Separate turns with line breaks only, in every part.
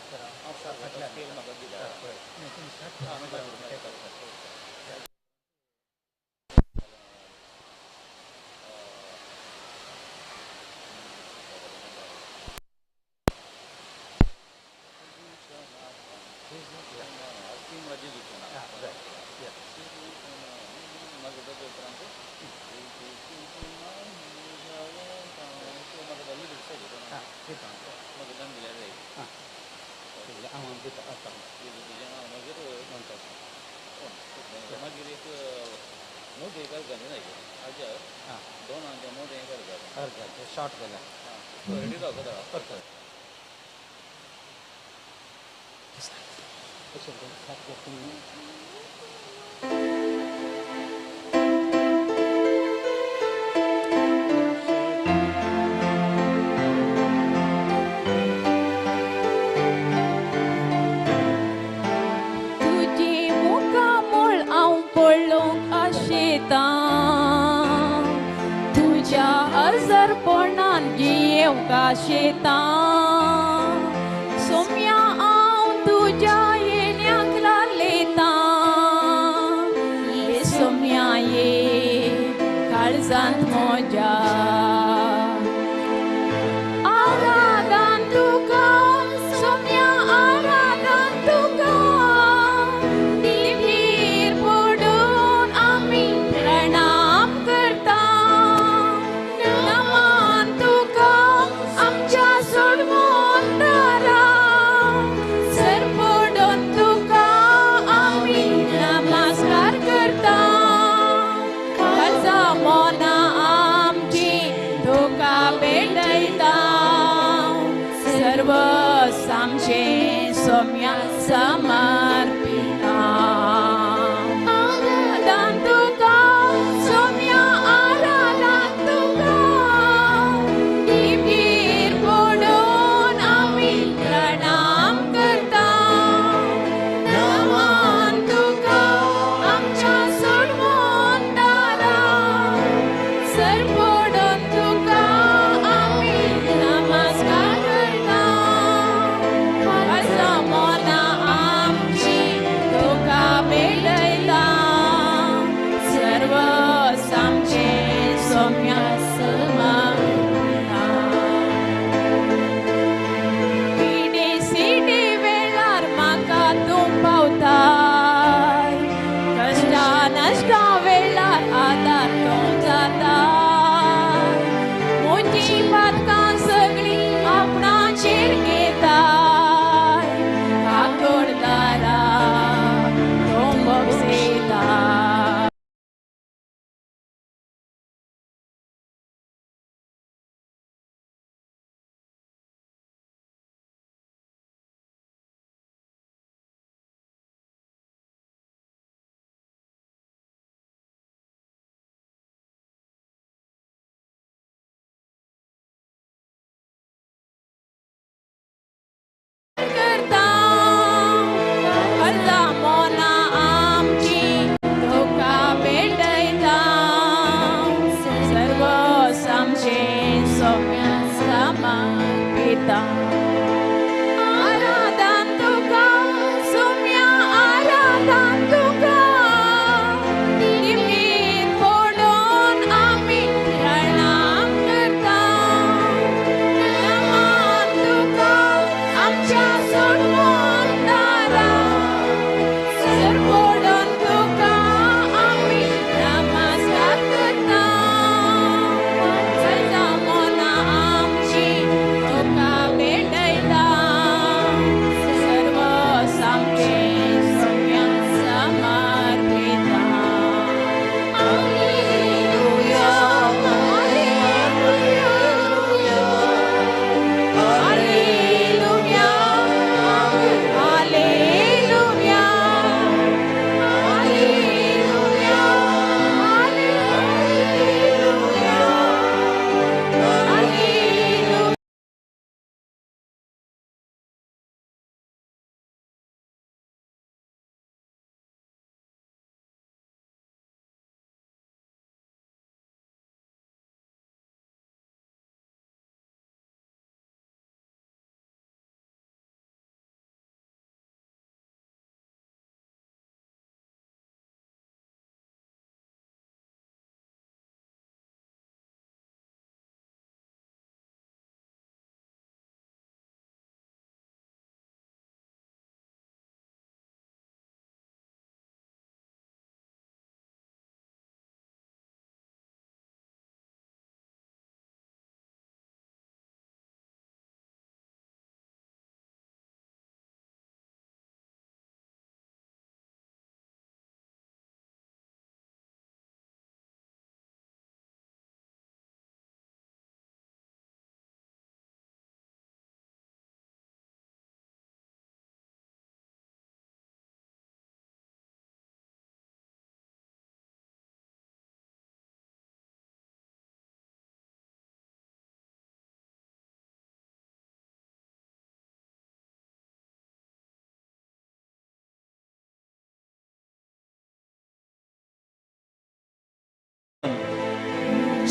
Scale म्हाका दिल्या. मागीर एक मोटे अर्ज दोन मोटे
अर्ज शॉर्ट केला
रेडी राव.
तुझ्या अर्जरपणान जियेवंक आशेतां सोम्या हांव तुज्या येण्याक लालेतां ये सोम्या ये काळजांत म्हज्या आराधन तुका सोम्या आराधन तुका दिवीर पडून आमी प्रणाम करता नमन तुका आमच्या सोडवणदारा सर पडून तुका आमी नमस्कार करता काळजा मना आमची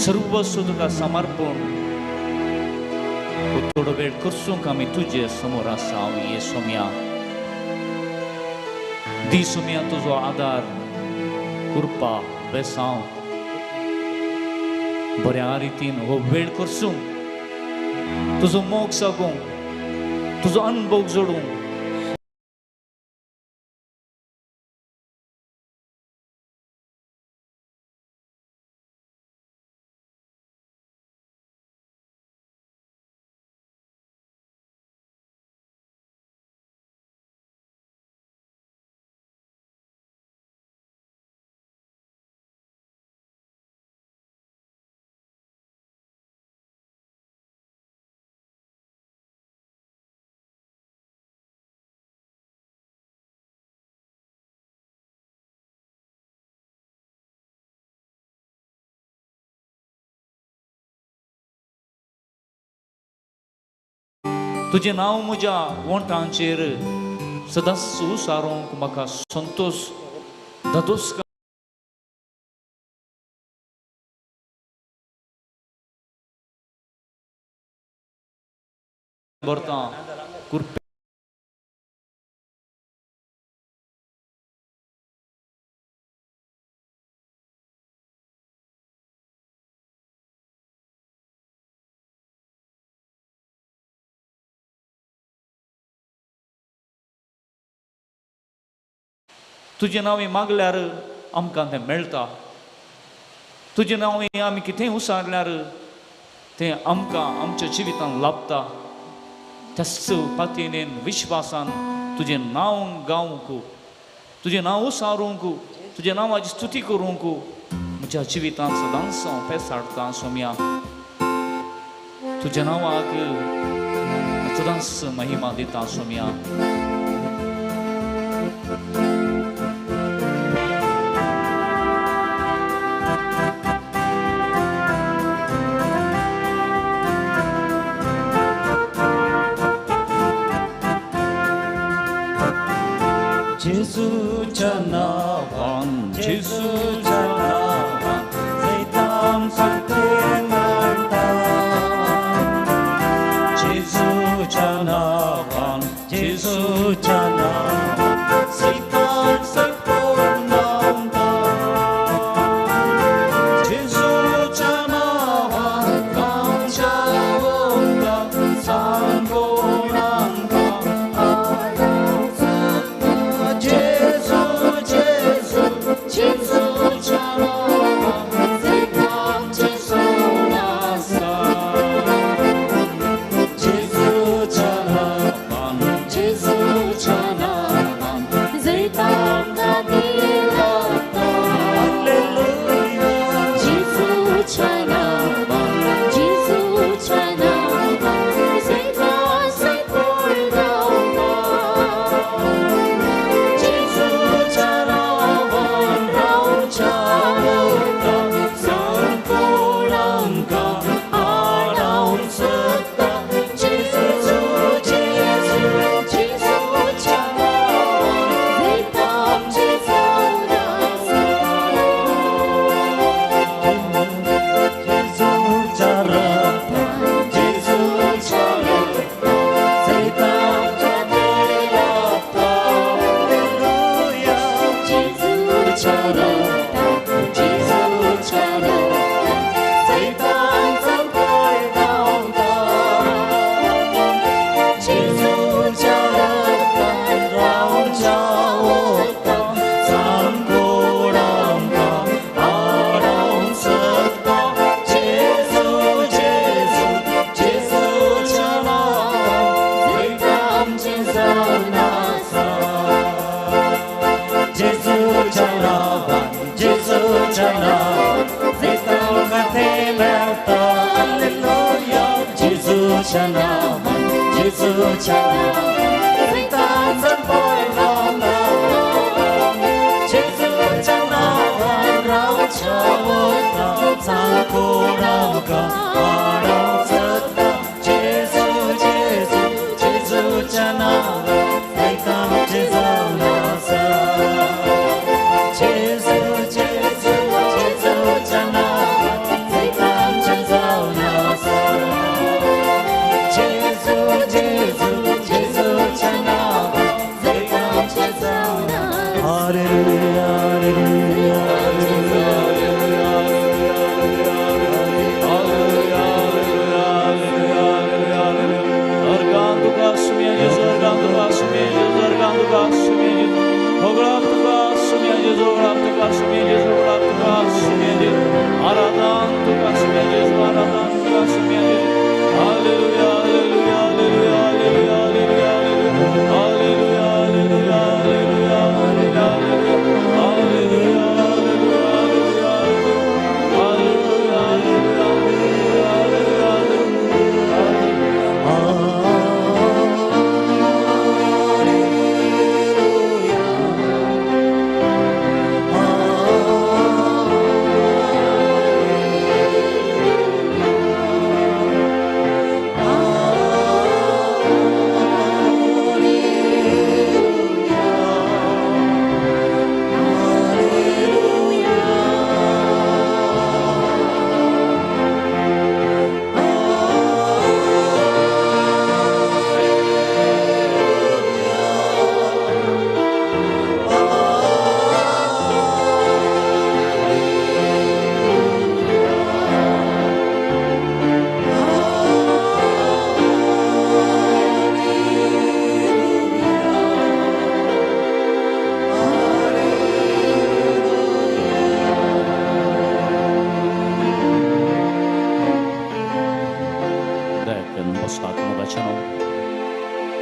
सर्वस्व तुका समर्पण थोडो वेळ करसूंक आमी तुजे समोर आसा. ये सोम्या, दी सोम्या तुजो आदार, कृपा, बेसांव बऱ्या रितीन हो वेळ करसूंक, तुजो मोग सागूंक, तुजो अनुभव जोडूंक. तुजें नांव म्हज्या वोंठांचेर सदांच उसारूंक म्हाका संतोश धादोस भरता. कृपे तुजें नांव मागल्यार आमकां तें मेळटा. तुजें नांव आमी कितेंय उसारल्यार तें आमकां आमच्या जिवितान लाभता. त्याच पातयेन विश्वासान तुजें नांव गावंक, तुजें नांव उसारूंक, तुजें नांवाची स्तुती करूंक म्हज्या जिवितान सदांच हांव पेस हाडटा. सोम्या, तुज्या नांवाक सदांच महिमा दिता. सोम्या,
जेजूच्या नांवान, जेजूच्या नांवान सैतान सगळें मेळटा. जेजूच्या नांवान, जेजूच्या नांवान सैतान सगळें मेळटा. जेजूच्या नांवान आमच्या वता सांगोणांका. जेजू जेजू जेजूच्या नांवान सैतानचें सोड आसा. जेजूच्या नांवान, जेजूच्या नांवान
जैतांका दिलाता.
हालेलुया.
जेजूच्या नांवान, जेजूच्या नांवान जैतान सैतान गावता.
जेजूच्या नांवान रावच्या वता सांकोणांका आडावन सोदता. जेजू जेजू
जेजूच्या नांवान जैतांचें सोड आसा.
जेजूच्या रक्तान, जेजूच्या रक्तान सैतानच्या दिलाता. हालेलुया.
जेजूच्या रक्तान, जेजूच्या रक्तान सैतान संपळ गावता.
जेजूच्या रक्तान रावच्या वता सांकोणांका आडावन सोदता. जेजू जेजू जेजूच्या नांवान सैतानचें जावन आसा. जेजूच्या नांवान, जेजूच्या नांवान सैतानका तें मेळटा. हालेलुया. जेजूच्या नांवान, जेजूच्या नांवान सैतान संपळ गावता. जेजूच्या नांवान रावच्या वता सांकोणांका आडावन सोदता. जेजू जेजू जेजूच्या नांवान सैतानचें जावन आसा. जेजू जेजू जेजूच्या नांवान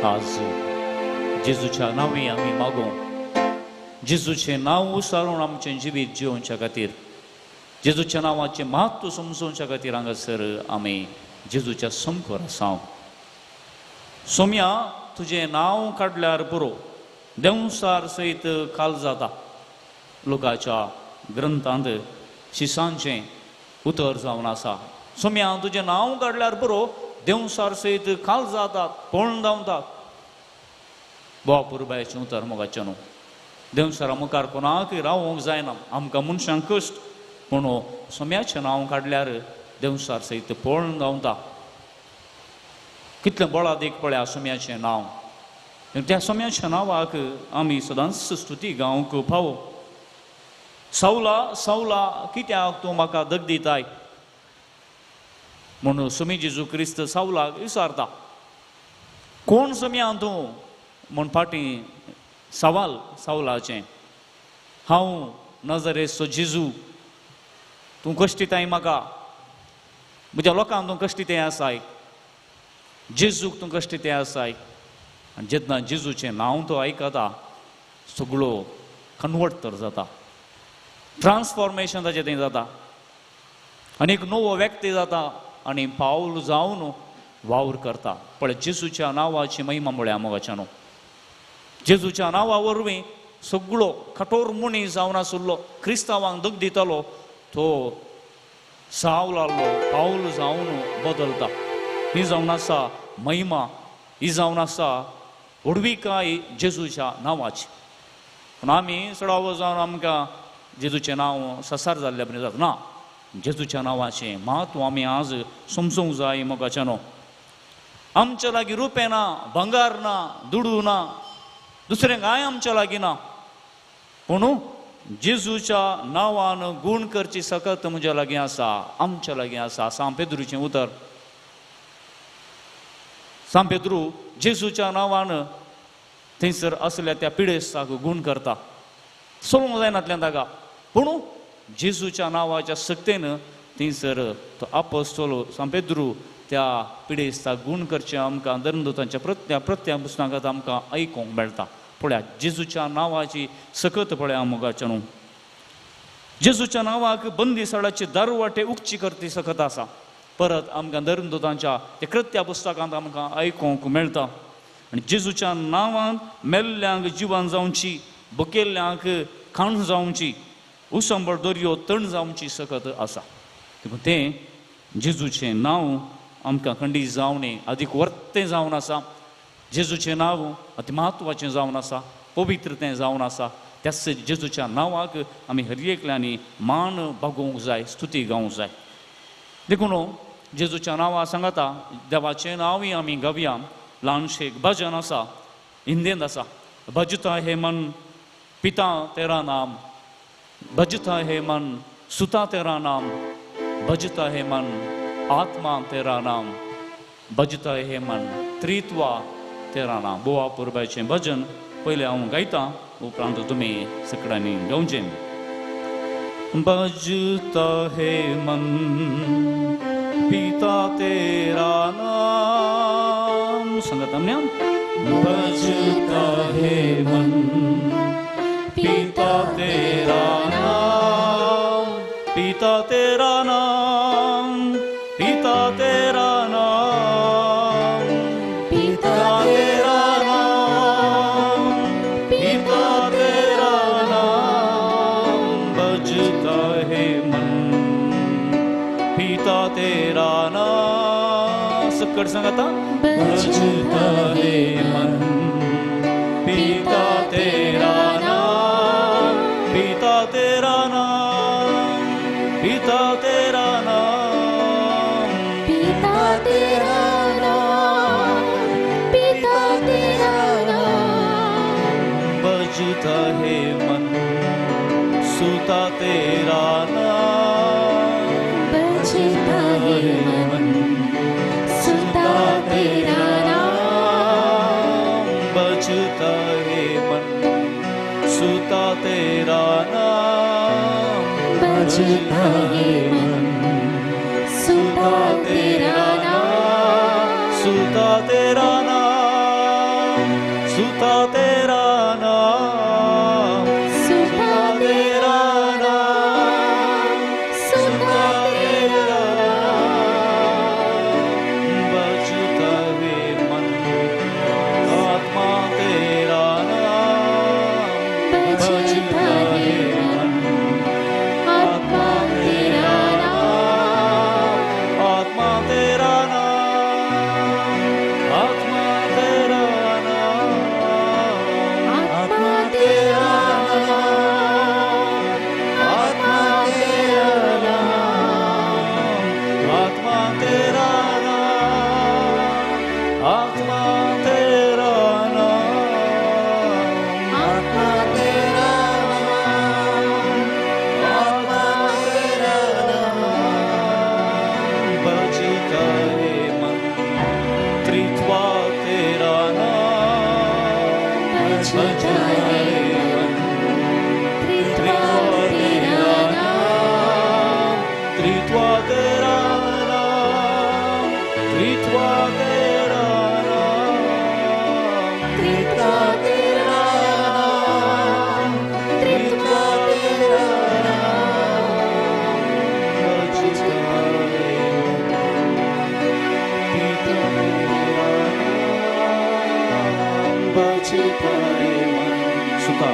आज जेजूच्या नांवी आमी मागूंक, जेजूचें नांव उसारून आमचें जिवीत जिवोवच्या खातीर, जेजूच्या नांवाचें म्हत्व समजोवच्या खातीर हांगासर आमी जेजूच्या समखोर आसा. सोम्या तुजें नांव काडल्यार पुरो देंवसार सयत काल जाता. लोकाच्या ग्रंथांत शिसांचें उतर जावन आसा. सोम्या तुजें नांव काडल्यार पुरो देंवसार सयत काल जातात, पळून धांवतात. बोवा पुरबायचें उतर मोगाचें न्हू. देंवसारा मुखार कोणाक रावोंक जायना, आमकां मनशांक कश्ट, पूण सोम्याचें नांव काडल्यार देंवसार सयत पळून धांवता. कितलें बळादीक पळया सोम्याचें नांव. त्या सोम्याच्या नांवाक आमी सदांच स्तुती गावंक फावो. सावला सावला कित्याक तूं म्हाका दग दिताय म्हणून सोमी जेजू क्रिस्त सावलाक विचारता. कोण सोम्या तूं म्हूण फाटीं सवाल सावलाचें. हांव नजरेचो जेजू, तूं कश्टिताय म्हाका, म्हज्या लोकांक तूं कश्टिताय आसाय, जेजूक तूं कश्टिताय आसाय. आनी जेन्ना जेजूचें नांव तो आयकता सगळो कन्वर्ट तर जाता, ट्रान्सफॉर्मेशन ताचें थंय जाता आनी एक नवो व्यक्ती जाता आनी पावल जावन वावर करता. पळय जेजूच्या नांवाची महिमा म्हळ्या मोगाच्या न्हू. जेजूच्या नांवा वरवीं सगळो कठोर मनीस जावन आशिल्लो क्रिस्तांवांक दग दितालो तो सावल आहलो पावल जावन बदलता. ही जावन आसा महिमा, ही जावन आसा व्हडविकाय जेजूच्या नांवाची. पूण आमी चडावो जावन आमकां जेजूचें नांव ससार जाल्ल्या भशेन जाता ना. जेजूच्या नांवाचें म्हत्व आमी आज समजूंक जाय मोगाच्या न्हू. आमच्या लागीं रुपें ना, भांगार ना, दुडू ना, दुसरें कांय आमच्या लागीं ना, पूण जेजूच्या नांवान गूण करची सकत म्हज्या लागीं आसा, आमच्या लागीं आसा. सांत पेद्रूचें उतर. सांत पेद्रू जेजूच्या नांवान थंयसर आसल्या त्या पिडेस्ताक गूण करता. सोडूंक जायनातल्यान ताका, पूण जेजूच्या नांवाच्या सक्तेन थंयसर तो आपोस्तोल सांत पेद्रू त्या पिडेस्ताक गूण करचें आमकां धर्मदूतांच्या प्रत्या पुस्तकांत आमकां आयकूंक मेळटा. पळया जेजूच्या नांवाची सकत पळया मोगाच्या न्हू. जेजूच्या नांवाक बंदीसाळाची दारवाटे उगची करती सकत आसा. परत आमकां धर्मदूतांच्या त्या कृत्या पुस्तकांत आमकां आयकूंक मेळटा. आनी जेजूच्या नांवान मेल्ल्यांक जिवन जावची, बकेल्ल्यांक खाण जावची, उसंबळ दर्यो तण जावची सकत आसा. तें जेजूचें नांव आमकां खंडीत जावणे आदीक वर्तें जावन आसा. जेजूचें नांव अति म्हत्वाचें जावन आसा, पवित्र तें जावन आसा. त्याच जेजूच्या नांवाक आमी हर एकल्यांनी मान बागोवंक जाय, स्तुती गावंक जाय. देखून जेजूच्या नांवा सांगाता देवाचें नांवूय आमी गावया. ल्हानशें एक भजन आसा, हिंदींत आसा. भजता हे मन पिता तेरा नाम, भजता हे मन सुता तेरा नाम, भजता हे मन आत्मा तेरा नाम, भजता हे मन त्रित्वा तेरा नाम. बोवा पुरबायचें भजन पयलें हांव गायतां, उपरांत तुमी सगळ्यांनी गावचें. भजता हे मन पिता तेरा नाम, सांगत आमन्या. भजता हे मन पिता तेरा नाम, पिता तेरा नाम, पिता तेरा नाम, पिता तेरा नाम, पिता तेरा नाम, बजता है मन पिता तेरा नाम. सकट सांगता. बजता है मन पिता तेरा नाम, पिता तेरा नाम, पिता तेरा नाम,
पिता तेरा नाम, पिता तेरा नाम,
बजता है मन सुता तेरा नाम,
बजता है मन सुता तेरा नाम,
बजता है मन सुता तेरा नाम,
बजता है मन सुता तेरा नाम,
सुता तेरा नाम,
भजता है मन, त्रित्वा तेरा नाम,
त्रित्वा तेरा नाम, त्रित्वा तेरा नाम,
त्रित्वा तेरा नाम, त्रित्वा तेरा नाम,
भजता है मन, पिता तेरा नाम, भजता है मन, सुता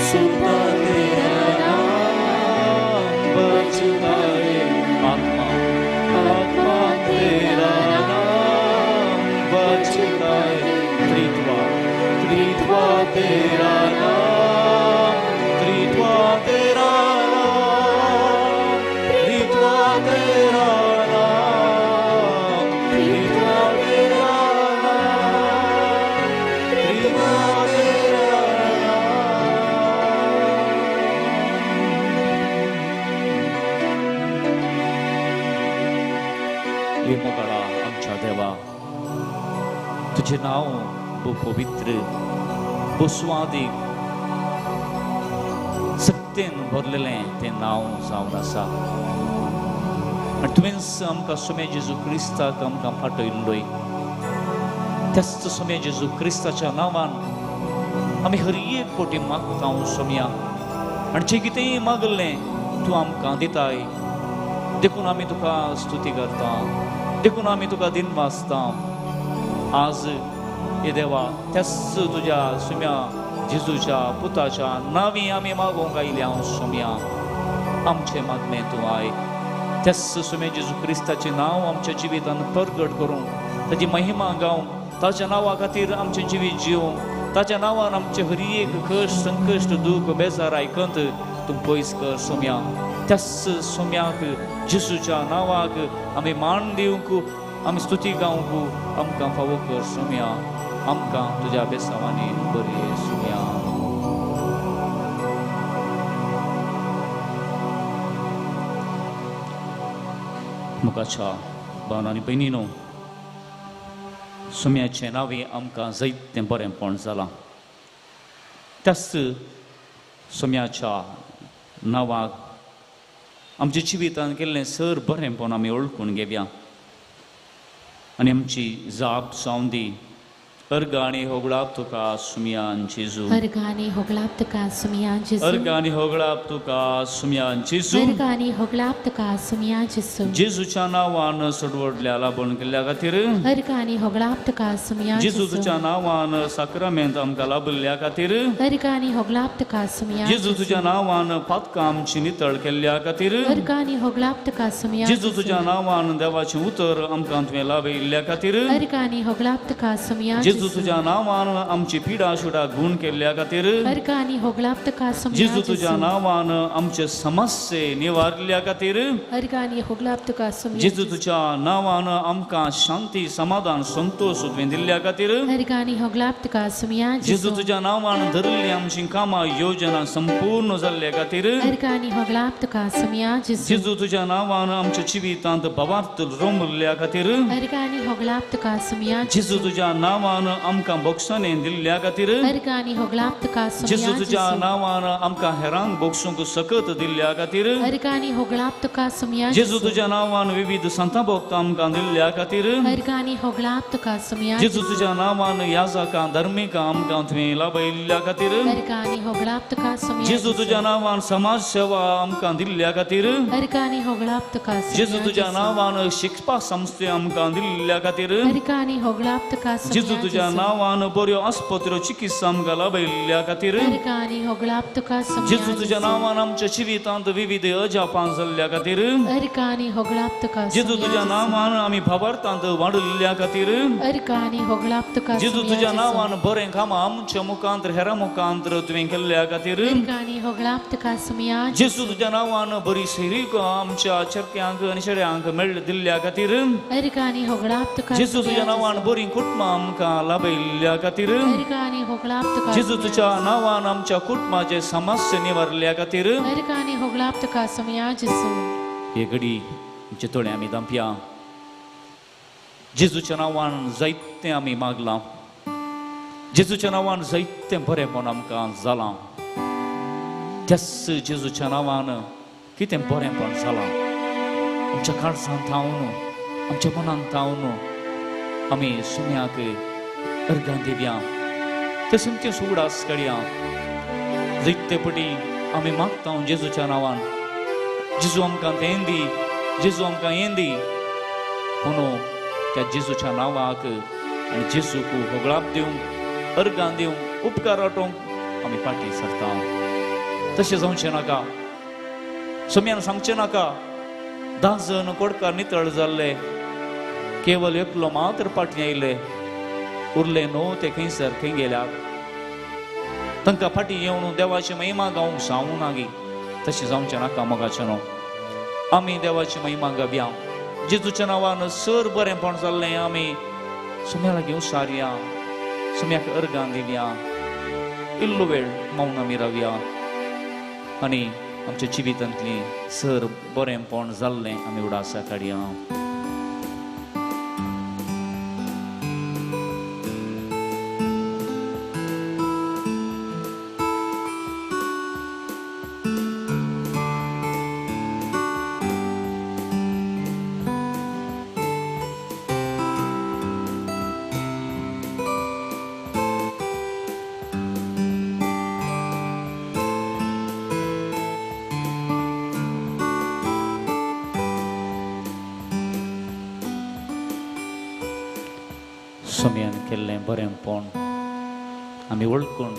सुता तेरा नाम,
भजता है आत्मा, आत्मा तेरा नाम, भजता है त्रित्वा, त्रित्वा तेरा नाम, त्रित्वा तेरा नाम, त्रित्वा तेरा नाम, त्रित्वा तेरा नाम, त्रित्वा तेरा नाम। हे मोगाळा आमच्या देवा, तुझें नांव भोव पवित्र, भोव स्वादीक, सत्तेन भरलेलें तें नांव जावन आसा. आनी तुवेंच आमकां सुमे जेजू क्रिस्ताक आमकां फाटयल्लोय. त्याच सुमे जेजू क्रिस्ताच्या नांवान आमी हर एक कोटी मागता सोम्या, आनी जें कितेंय मागलें तूं आमकां दिताय. देखून आमी तुका स्तुती करता, देखून आमी तुका दिनवासता. आज हे देवा, त्याच तुज्या सुम्या जेजूच्या पुताच्या नांवी आमी मागूंक आयल्या सोम्या, आमचें मागणें तूं आयक. त्याच सुम्या जेजू क्रिस्ताचें नांव आमच्या जिवितान परगट करूंक, ताजी महिमा गावंक, ताच्या नांवा खातीर आमचें जिवीत जिवंक, ताच्या नांवान आमचें हर एक कश्ट, संकश्ट, दूख, बेजार आयकंत तूं पयस कर सोम्या. त्याच सोम्याक जेजूच्या नांवाक आमी मान दिवंक, आमी स्तुती गावंक आमकां फावो कर सोम्या. आमकां तुज्या बेसांवांनी बरी सोम्या. मुखाच्या भावन आनी भयणीनो, सोम्याचें नांवें आमकां जायतें बरेंपण जालां. त्याच सोम्याच्या नांवाक आमच्या जिवितान केल्लें सर बरेंपण आमी वळखून घेवया आनी आमची जाप जावन दी. अर्घ आनी होगळाप तुका सुम्यान जेजू,
अर्घ आनी होगळाप तुका सुम्या जेजू,
अर्घ आनी होगळाप तुका सुम्यान जेजू,
अर्घ आनी होगळाप तुका सुम्या जेजू,
जेजूच्या नांवान सोडवडल्या लाबण केल्ल्या खातीर,
अर्घ आनी होगळाप तुका सुम्या
जेजू तुज्या नांवान साक्रामेंत आमकां लाभिल्ल्या खातीर,
अर्घ आनी होगळाप तुका सुम्या
जेजू तुज्या नांवान पातकां आमची नितळ केल्ल्या खातीर,
अर्घ आनी होगळाप तुका सुम्या
जेजू तुज्या नांवान देवाचें उतर आमकां तुवें लाभिल्ल्या खातीर,
अर्घ आनी होगळाप तुका सुम्या
जेजू तुज्या नांवान आमची पिडा सुडा गुण केल्ल्या खातीर,
अर्घ आनी होगळाप तुका सुम्या
जेजू तुज्या नांवान आमचे समस्ये निवारल्या खातीर,
अर्घ आनी होगळाप तुका सुम्या
जेजू तुज्या नांवान आमकां शांती, समाधान, संतोश तुवें दिल्ल्या खातीर,
अर्घ आनी होगळाप तुका सुम्या
जेजू तुज्या नांवान धरिल्ली आमची कामां योजना संपूर्ण जाल्ल्या खातीर,
अर्घ आनी होगळाप तुका सुम्या
जेजू तुज्या नांवान आमच्या जिवितांत भावार्थ रोमल्ल्या खातीर,
अर्घ आनी होगळाप तुका सुम्या
जेजू तुज्या नांवान आमकां बोगसाणे दिल्ल्या खातीर,
अर्घ आनी होगळाप तुका सुम्या
जेजू तुज्या नांवान आमकां हेरांक बोगसूंक सकत दिल्ल्या खातीर,
अर्घ आनी होगळाप तुका सुम्या
जेजू तुज्या नांवान विविध संतां भोगता आमकां दिल्ल्या खातीर,
अर्घ आनी होगळाप तुका सुम्या
जेजू तुज्या नांवान याजकां धर्मीकां आमकां तुवें लाभयिल्ल्या खातीर,
अर्घ आनी होगळाप तुका सुम्या
जेजू तुज्या नांवान समाज सेवा आमकां दिल्ल्या खातीर,
अर्घ आनी होगळाप तुका
जेजू तुज्या नांवान शिकपा संस्थे आमकां दिल्ल्या खातीर,
अर्घ आनी होगळाप तुका
जेजू तुज्या नांवान बऱ्यो आस्पत्र्यो चिकित्सा आमकां लाभयिल्ल्या खातीर,
अर्घ आनी होगळाप तुका सुम्या
जेजू तुज्या नांवान आमच्या जिवितांत विविध अजापां जाल्ल्या खातीर,
अर्घ आनी होगळाप तुका
जेजू तुज्या नांवान आमी भावार्थांत वाडल्ल्या खातीर,
अर्घ आनी होगळाप तुका
जेजू तुज्या नांवान बरें कामां आमच्या मुखांत हेरां मुखांत तुवें केल्ल्या खातीर,
अर्घ आनी होगळाप तुका सुम्या
जेजू तुज्या नांवान बरी सैरीक आमच्या चरक्यांक आनी शेड्यांक मेळ दिल्ल्या खातीर,
अर्घ आनी होगळाप तुका
जेजू तुज्या नांवान बरीं कुटुंबां आमकां लाभयिल्ल्या खातीर,
अर्घ आनी होगळाप तुका
जेजू तुज्या नांवान आमच्या कुटुंबाचे समस्या निवारल्या खातीर,
अर्घ आनी होगळाप तुका सुम्या जेजू.
हे घडी आमचे तोळे आमी धांपया. जेजूच्या नांवान जायतें आमी मागलां. जेजूच्या नांवान जायतें बरेंपण आमकां जालां, त्याच जेजूच्या नांवान कितें बरेंपण जालां आमच्या काळजांत थावन, आमच्या मनांत थावन आमी सुम्याक अर्गां दिवया, ते सुमतें उगडास काडया. जायते पटी आमी मागता जेजूच्या नांवान, जेजू आमकां तें दी, जेजू आमकां हें दी. म्हणून त्या जेजूच्या नांवाक आनी जेजूक होगळाप दिवंक, अर्गां दिवंक, उपकार वांटूंक आमी फाटीं सरता. तशें जावचें नाका, सोम्यान सांगचें नाका 10 जण कोडकार नितळ जाल्ले, केवल एकलो मात्र फाटीं आयले, उरले न्हू ते खंयसर खंय गेल्यात. तांकां फाटीं येवन देवाची महिमा गावंक जावं ना गी. तशें जावचें नाका मोगाचें न्हू. आमी देवाची महिमा गावया, जेजूच्या नांवान सर बरेंपण जाल्लें आमी सुम्या लागीं उसारया, सुम्याक अर्गां दिवया, इल्लो वेळ मौन आमी रावया आनी आमच्या जिवितांतली सर बरेंपण जाल्लें आमी उडासा काडया. सोम्यान केल्लें बरेंपण आमी वळखून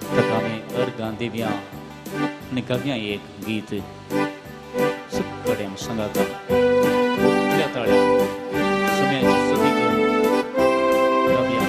ताका आमी अर्गां दिवया आनी गावया एक गीत सगळे सांगाता त्या ताळ्या सोम्याची स्तुती करून गावया.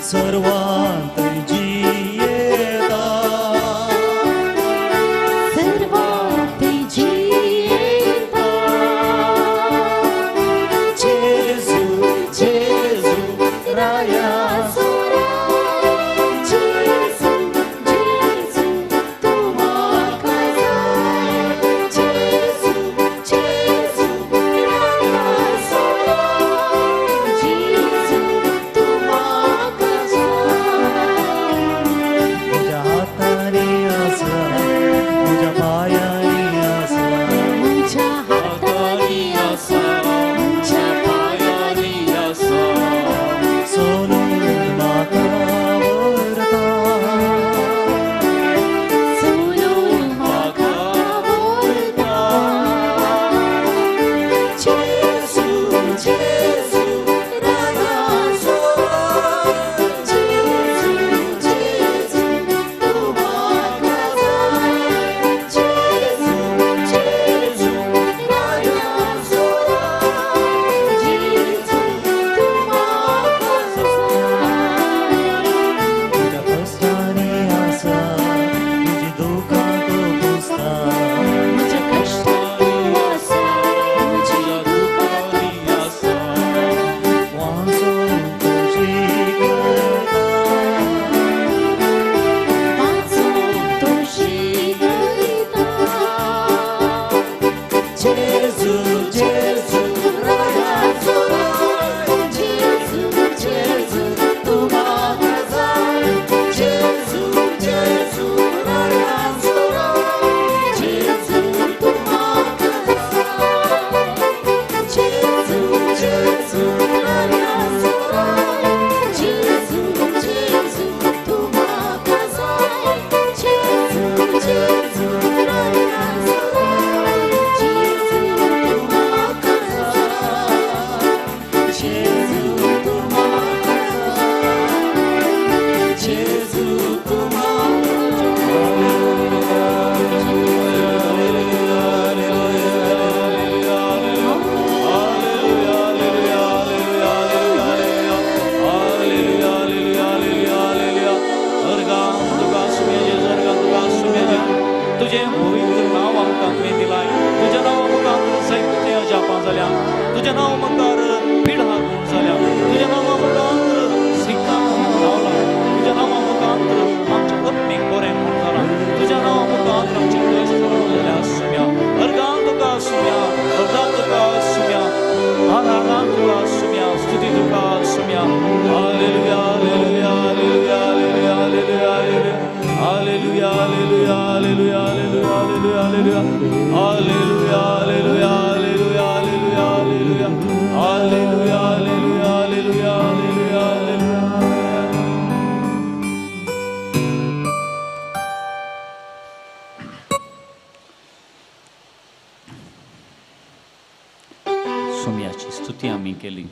Solo
केली,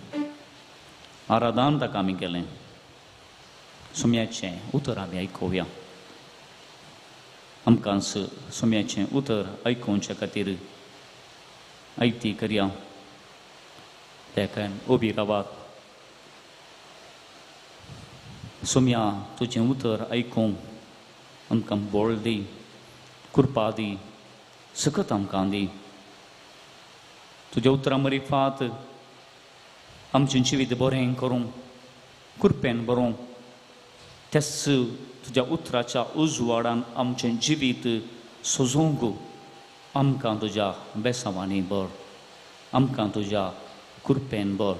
आराधन ताका आमी केलें. सोम्याचें उतर आमी आयकुया. आमकां सोम्याचें उतर आयकुवचे खातीर आयती करया. तेकान उबी रावात. सोम्या तुजें उतर आयकूंक आमकां बळ दी, कृपा दी, सकत आमकां दी. तुज्या उतरां मरिफात आमचें जिवीत बरें करूंक, कृपेन बरोवंक, त्याच तुज्या उतराच्या उजवाडान आमचें जिवीत सजोवंक आमकां तुज्या बेसांवांनी बर, आमकां तुज्या कृपेन बर,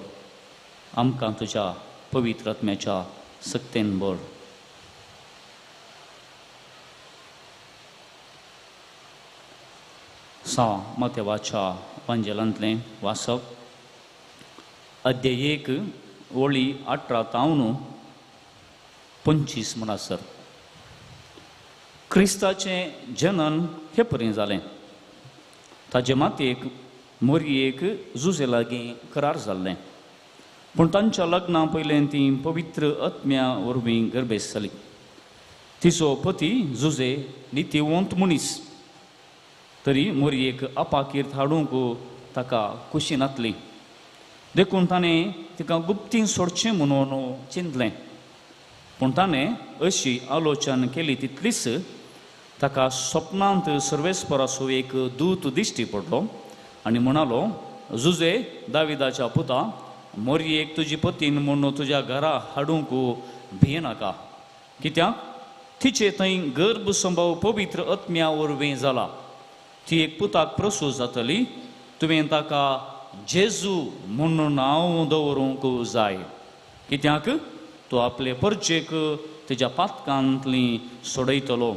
आमकां तुज्या पवित्र आत्म्याच्या सक्तेन बर. सा मातेवाच्या वांजेलांतलें वाचप, अध्याय 1 ओळी 18 तावन 25 म्हणसर. क्रिस्ताचें जनन हे परी जालें. ताजे मातयेक मोरयेक जुजे लागीं करार जाल्लें, पूण तांच्या लग्ना पयलें ती पवित्र आत्म्या वरवीं गर्भेस्त जाली. तिचो पती जुजे नितीवंत मनीस, तरी मोरयेक अपाकीर्त हाडूंक ताका खुशी नातली. देखून ताणें तिका गुप्तीन सोडचें म्हणून चिंतलें. पूण ताणें अशी आलोचन केली तितलीच ताका स्वप्नांत सर्वेस्पराचो एक दूत दिश्टी पडलो आनी म्हणालो, जुजे दाविदाच्या पुता, मोरयेक तुजी पतीन म्हणून तुज्या घरा हाडूंक भियेनाका, कित्याक तिचे थंय गर्भ संभव पवित्र आत्म्या वरवीं जाला. ती एक पुताक प्रसूत जातली, तुवें ताका जेजू म्हणून नांव दवरूंक जाय, कित्याक तो आपले परचेक तेज्या पातकांतली सोडयतलो.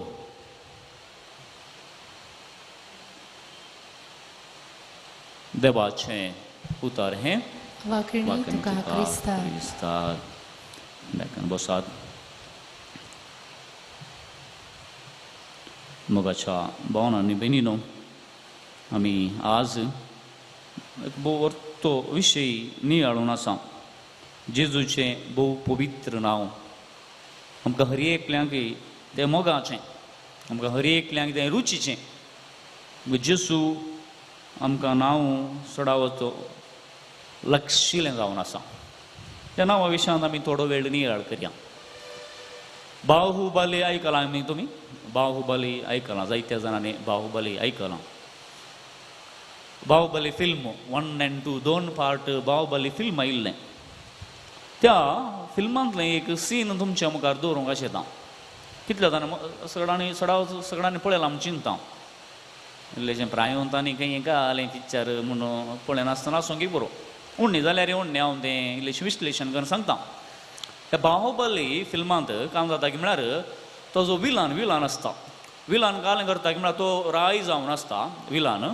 देवाचें उतर हें.
वांकणी तुका क्रिस्ता.
बेकान बसात. मोगाच्या भावन आनी भयणीनो, आमी आज एक भोव तो विशय नियाळून आसा, जेजूचें भोव पवित्र नांव. आमकां हर एकल्यांक तें मोगाचें, आमकां हर एकल्यांक तें रुचीचें. जेजू आमकां नांव चडावत लक्षिलें जावन आसा. त्या नांवा विशयांत आमी थोडो वेळ नियाळ करया. बाहुबली आयकलां आमी, तुमी बाहुबली आयकलां, जायत्या जाणांनी बाहुबली आयकलां. बाहुबली फिल्म 1 आनी 2 दोन पार्ट बाहुबली फिल्म आयिल्लें. त्या फिल्मांतलें एक सीन तुमच्या मुखार दवरूंक आशेता. कितल्या जाणां सगळ्यांनी सगळ्यांनी पळयलां आमी चिंता. इल्लेशें प्रायवंतांनी खंय घालें पिक्चर म्हणून पळयनासतना आसूंक बरो, उण्णी जाल्यार उण्णें हांव तें इल्लेशें विश्लेशण करून सांगता. त्या बाहुबली फिल्मांत काम जाता की म्हळ्यार तो जो विलान आसता, विलान कालें करता की म्हळ्यार तो राय जावन आसता विलान,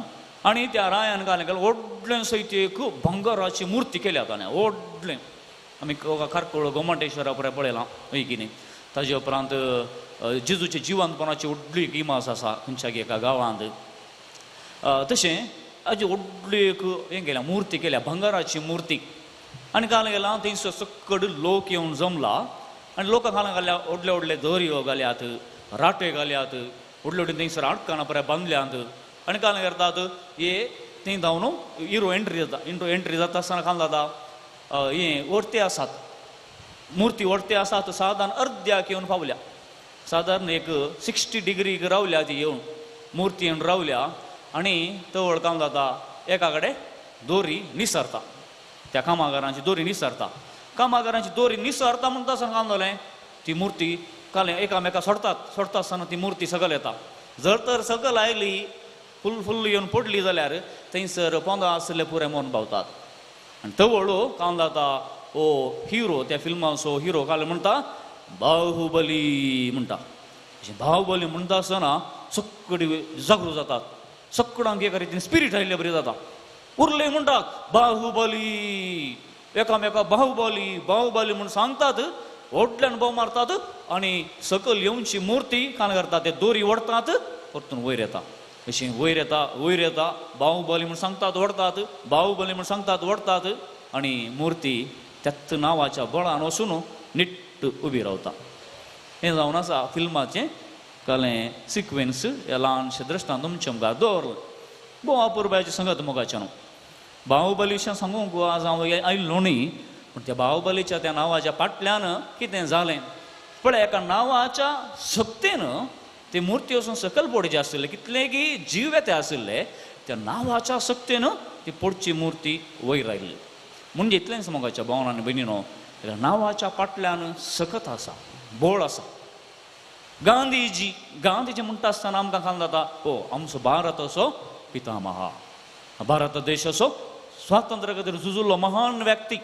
आनी त्या रायान कालें केलें व्हडलें सयत एक भांगराची मुर्ती केल्या ताणें व्हडलें. आमी खारकोळ गोमटेश्वरा पळय पळयलां हय की न्ही. ताजे उपरांत जेजूचे जिवंतपणाची व्हडली एक इमाज आसा खंयच्या एका गांवांत. तशें हाजी व्हडली एक हें केल्या मुर्ती केल्या भांगराची मुर्ती. आनी काल गेला थंयसर सकड लोक येवन जमला आनी लोकां खाला घाल्या व्हडले व्हडले दर्यो घाल्यात, राटे घाल्यात, व्हडले व्हडले थंयसर आडकानां बरें बांदल्यात. आनी काल करतात हे थंय धांवन हिरो एंट्री जाता. हिरो एंट्री जाता आसतना काल जाता हें व्हडते आसात मुर्ती व्हडते आसात सादारण अर्द्याक येवन पावल्या, सादारण एक 60 डिग्रीक रावल्या ती येवन मुर्ती येवन रावल्या. आनी तवळ काम जाता एका कडेन दोरी निसरता, त्या कामागारांची दोरी निसरता. कामागारांची दोरी निसरता म्हणटा आसतना काम जालें ती मुर्ती काल एकामेका सोडतात, सोडता आसतना ती मुर्ती सकयल येता. जर तर सकयल आयली फुल फुल येवन पडली जाल्यार थंयसर पोंदा आसले पुरे मोन पावतात. आनी तवळ काम जाता ओ हिरो त्या फिल्माचो हिरो काल म्हणटा बाहुबली म्हणटा. बाहुबली म्हणटा आसतना सगळी जागृत जातात, सगळ्यांक एका रितीन स्पिरीट आयिल्ले बरी जाता. उरले म्हणटात बाहुबली, एकामेका बाहुबली बाहुबली म्हूण सांगतात, व्हडल्यान भोव मारतात आनी सकयल येवची मुर्ती कान करतात, ते दोरी ओडतात परतून वयर येता. अशी वयर येता वयर येता बाहुबली म्हूण सांगतात ओडतात, बाहुबली म्हूण सांगतात ओडतात आनी मुर्ती त्याच नांवाच्या बळान वचून निट्ट उबी रावता. हें जावन आसा फिल्माचें कलें सिक्वेन्स ह्या ल्हानशें दृश्टांत तुमच्या मुखार दवरलें. गोवा पुरबायचें संगत मोगाचें न्हू बाहुबली विशीं सांगूंक आज हांव आयलो न्ही, पूण त्या बाहुबलीच्या त्या नांवाच्या फाटल्यान कितें जालें पळय, एका नांवाच्या शक्तेन ती मुर्ती वचून सकयल पडची आशिल्ले, कितलेगी जीव येते आशिल्ले, त्या नांवाच्या शक्तेन ती पडची मुर्ती वयर आयिल्ली. म्हणजे इतलेंच मोगाच्या भावन आनी भयणीनो, एका नांवाच्या फाटल्यान सकत आसा, बोळ आसा. गांधीजी गांधीजी म्हणटा आसतना आमकां खाल जाता, ओ आमचो भारत असो पितामहा, भारत देशाचो स्वातंत्र्य खातीर झुजुल्लो महान व्यक्ती,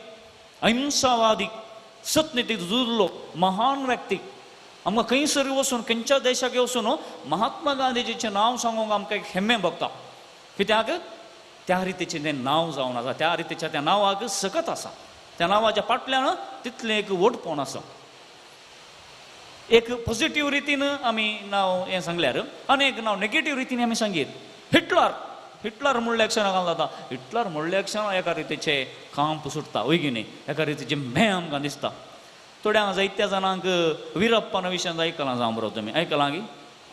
अहिंसावादी, सतनितीक झुजुल्लो महान व्यक्ती. आमकां खंयसर वचून खंयच्या देशाक वचून महात्मा गांधीजीचें नांव सांगूंक आमकां एक हेम्मे भोगता, कित्याक त्या रितीचें तें नांव जावन आसा, त्या रितीच्या त्या नांवाक सकत आसा, त्या नांवाच्या फाटल्यान तितलें एक व्हडपण आसा. एक पॉझिटीव रितीन आमी नांव हें सांगल्यार आनी एक नांव नेगेटीव रितीन आमी सांगीत. हिटलर, हिटलर म्हणल्या क्षणाक जाता, हिटलर म्हणल्या क्षणाक एका रितीचें कांप सुटता, वय की न्ही, एका रितीचें में आमकां दिसता. थोड्यांक जायत्या जाणांक विरप्पन विशयान आयकलां जावं बरो तुमी आयकलां की?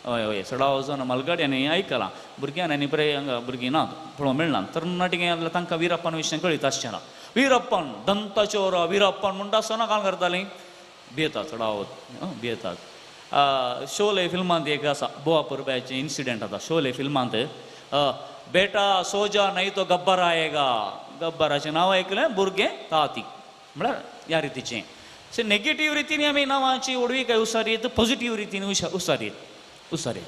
हय हय, सडाव जाण मालगाड्यांनी आयकलां, भुरग्यांनी आनी बरें हांगा भुरगीं ना पळोवंक मेळना, तरणाटीं जाल्यार तांकां विरप्पन विशयान कळीत आसचें ना. विरप्पन दंताचोर विरप्पन म्हणटा आसतना कांय करतालीं, भियेतात चडावत भियेतात. शोले फिल्मांत एक आसा बोवा परब्याचें इन्सिडंट आसा शोले फिल्मांत, बेटा सोजा नाही तो गब्बर आयेगा, गब्बराचें नांव आयकलें भुरगें ताती, म्हळ्यार ह्या रितीचें. सो नेगेटीव रितीन आमी नांवाची व्हडवीकाय उसारीत, पॉझिटीव रितीन उसारीत उसारीत.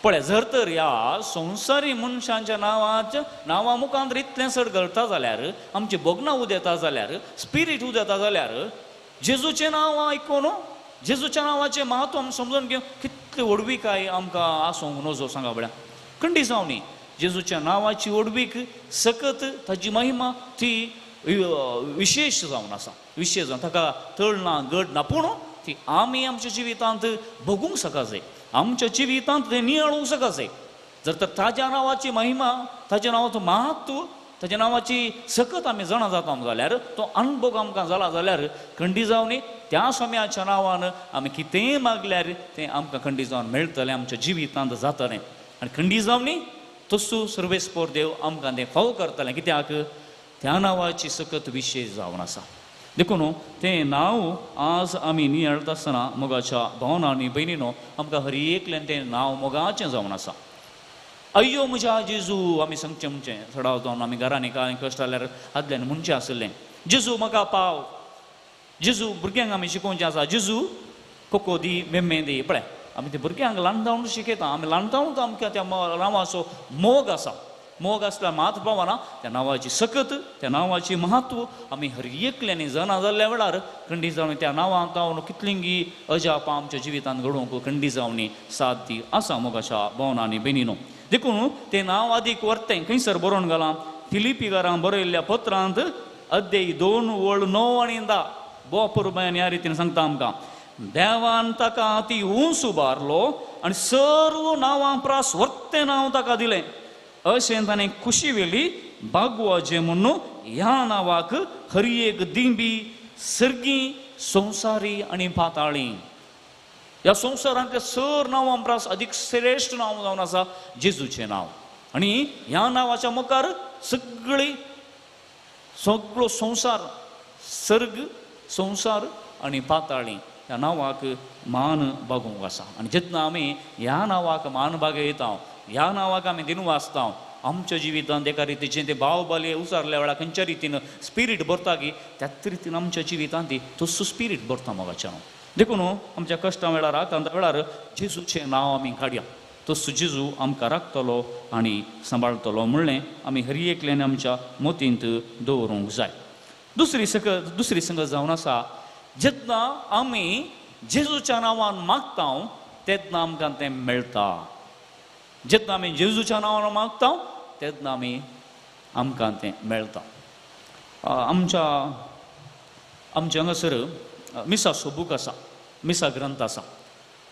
पळय जर तर ह्या संवसारी मनशांच्या नांवाच्या नांवा मुखांत इतलें चड घडटा जाल्यार, आमची भोगणां उदेता जाल्यार, स्पिरीट उदेता जाल्यार, जेजूचें नांव आयकून जेजूच्या नांवाचें म्हत्व आमी समजून घेवन कितली व्हडवीकाय आमकां आसूंक नजो सांगा पळया. खंडी जावं न्ही, जेजूच्या नांवाची व्हडवीक सकत ताजी महिमा ती विशेश जावन आसा, विशेश जावन ताका तळ ना गड ना, पूण ती आमी आमच्या जिवितांत भोगूंक सका जाय, आमच्या जिवितांत तें नियाळूंक सका जाय. जर तर ताज्या नांवाची महिमा, ताज्या नांवाचो म्हत्व, ताज्या नांवाची सकत आमी जाणा जाता जाल्यार, तो अणभोग आमकां जाला जाल्यार खंडी जावनी त्या स्वाम्याच्या नांवान आमी कितेंय मागल्यार तें आमकां खंडी जावन मेळटलें, आमच्या जिवितांत जातलें. आनी खंडी जावनी तसो सर्वेस्पोर देव आमकां तें फावो करतलें, कित्याक त्या नांवाची सकत विशेश जावन आसा. देखून तें नांव आज आमी नियाळटा आसतना मोगाच्या भावना आनी भयणीनो आमकां हर एकल्यान तें नांव मोगाचें जावन आसा. अय्यो म्हज्या जेजू आमी सांगचें म्हणचें सडाव जावन आमी घरांनी कांय कश्ट जाल्यार आदल्यान म्हणचें आशिल्लें, जेजू म्हाका पाव, जेजू भुरग्यांक आमी शिकोवचें आसा, जेजू कोको दी मेम्मे दी. पळय आमी ते भुरग्यांक ल्हान जावन शिकयता, आमी ल्हान जावन आमकां त्या नांवाचो मोग आसा, मोग आसल्यार मात पावना, त्या नांवाची सकत, त्या नांवाची म्हत्व आमी हर एकल्यांनी जाणा जाल्ल्या वेळार खंडी जावन त्या नांवांत जावन कितलींगी अजापां आमच्या जिवितांत घडोवंक खंडी जावनी साथ ती आसा मोगाच्या भावना आनी भयणीनो. देखून तें नांव आदीक व्हरतें खंयसर बरोवन घालां, फिलिपीकारांक बरयल्ल्या पत्रांत अध्याय 2 ओळ 9 आनी 10 बो पुरबायन ह्या रितीन सांगता आमकां, देवान ताका ती उंच उबारलो आनी सर्व नांवां प्रास व्हरतें नांव ताका दिलें, अशें ताणें खुशी वेली बागवाचें म्हणून ह्या नांवाक हर एक दिंबी सर्गी संवसारी आनी पाताळी. ह्या संवसारांतल्या सर नांवां प्रास अदीक श्रेश्ठ नांव जावन आसा जेजूचें नांव, आनी ह्या नांवाच्या मुखार सगळी सगळो संवसार, सर्ग संवसार आनी पाताळी ह्या नांवाक मान बागोवंक आसा. आनी जेन्ना आमी ह्या नांवाक मान बागयता, ह्या नांवाक आमी दिनू वाचता, आमच्या जिवितांत एका रितीचें तें बाहुबली उसारल्या वेळार खंयच्या रितीन स्पिरीट भरता की त्याच रितीन आमच्या जिवितांत ती तसो स्पिरीट भरता मोगाच्या. देखून आमच्या कश्टां वेळार आकांता वेळार जेजूचें नांव आमी काडया, तसो जेजू आमकां राखतलो आनी सांबाळटलो म्हणलें आमी हर एकल्यान आमच्या मतींत दवरूंक जाय. दुसरी संगत जावन आसा, जेन्ना आमी जेजूच्या नांवान मागता तेन्ना आमकां तें मेळटा. जेन्ना आमी जेजूच्या नांवान मागता तेन्ना आमी आमकां तें मेळटा. आमच्या हांगासर मिसाचो बूक आसा, मिसा ग्रंथ आसा.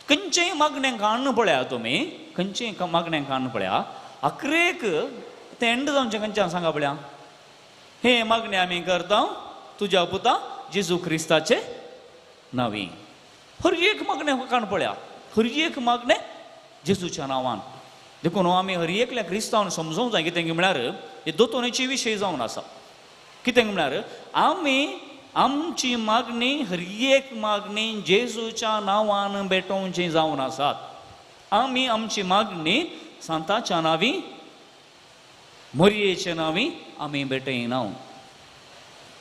खंयचेय मागणें काडून पळया तुमी, खंयचेय मागणें काडून पळया, अकरेक तें एंड जावचें खंयच्यान सांगा पळया, हे मागणें आमी करता तुज्या पुता जेजू क्रिस्ताचे नांवी. हर एक मागणें काण पळया, हर एक मागणें जेजूच्या नांवान. देखून आमी हर एकल्या क्रिस्तांवान समजूंक जाय कितें म्हळ्यार हे दोतोनीची विशय जावन आसा. कितें म्हळ्यार आमी आमची मागणी हर एक मागणी जेजूच्या नांवान भेटोवची जावन आसात. आमी आमची मागणी सांताच्या नांवी, मोरयेच्या नांवी आमी भेटयना,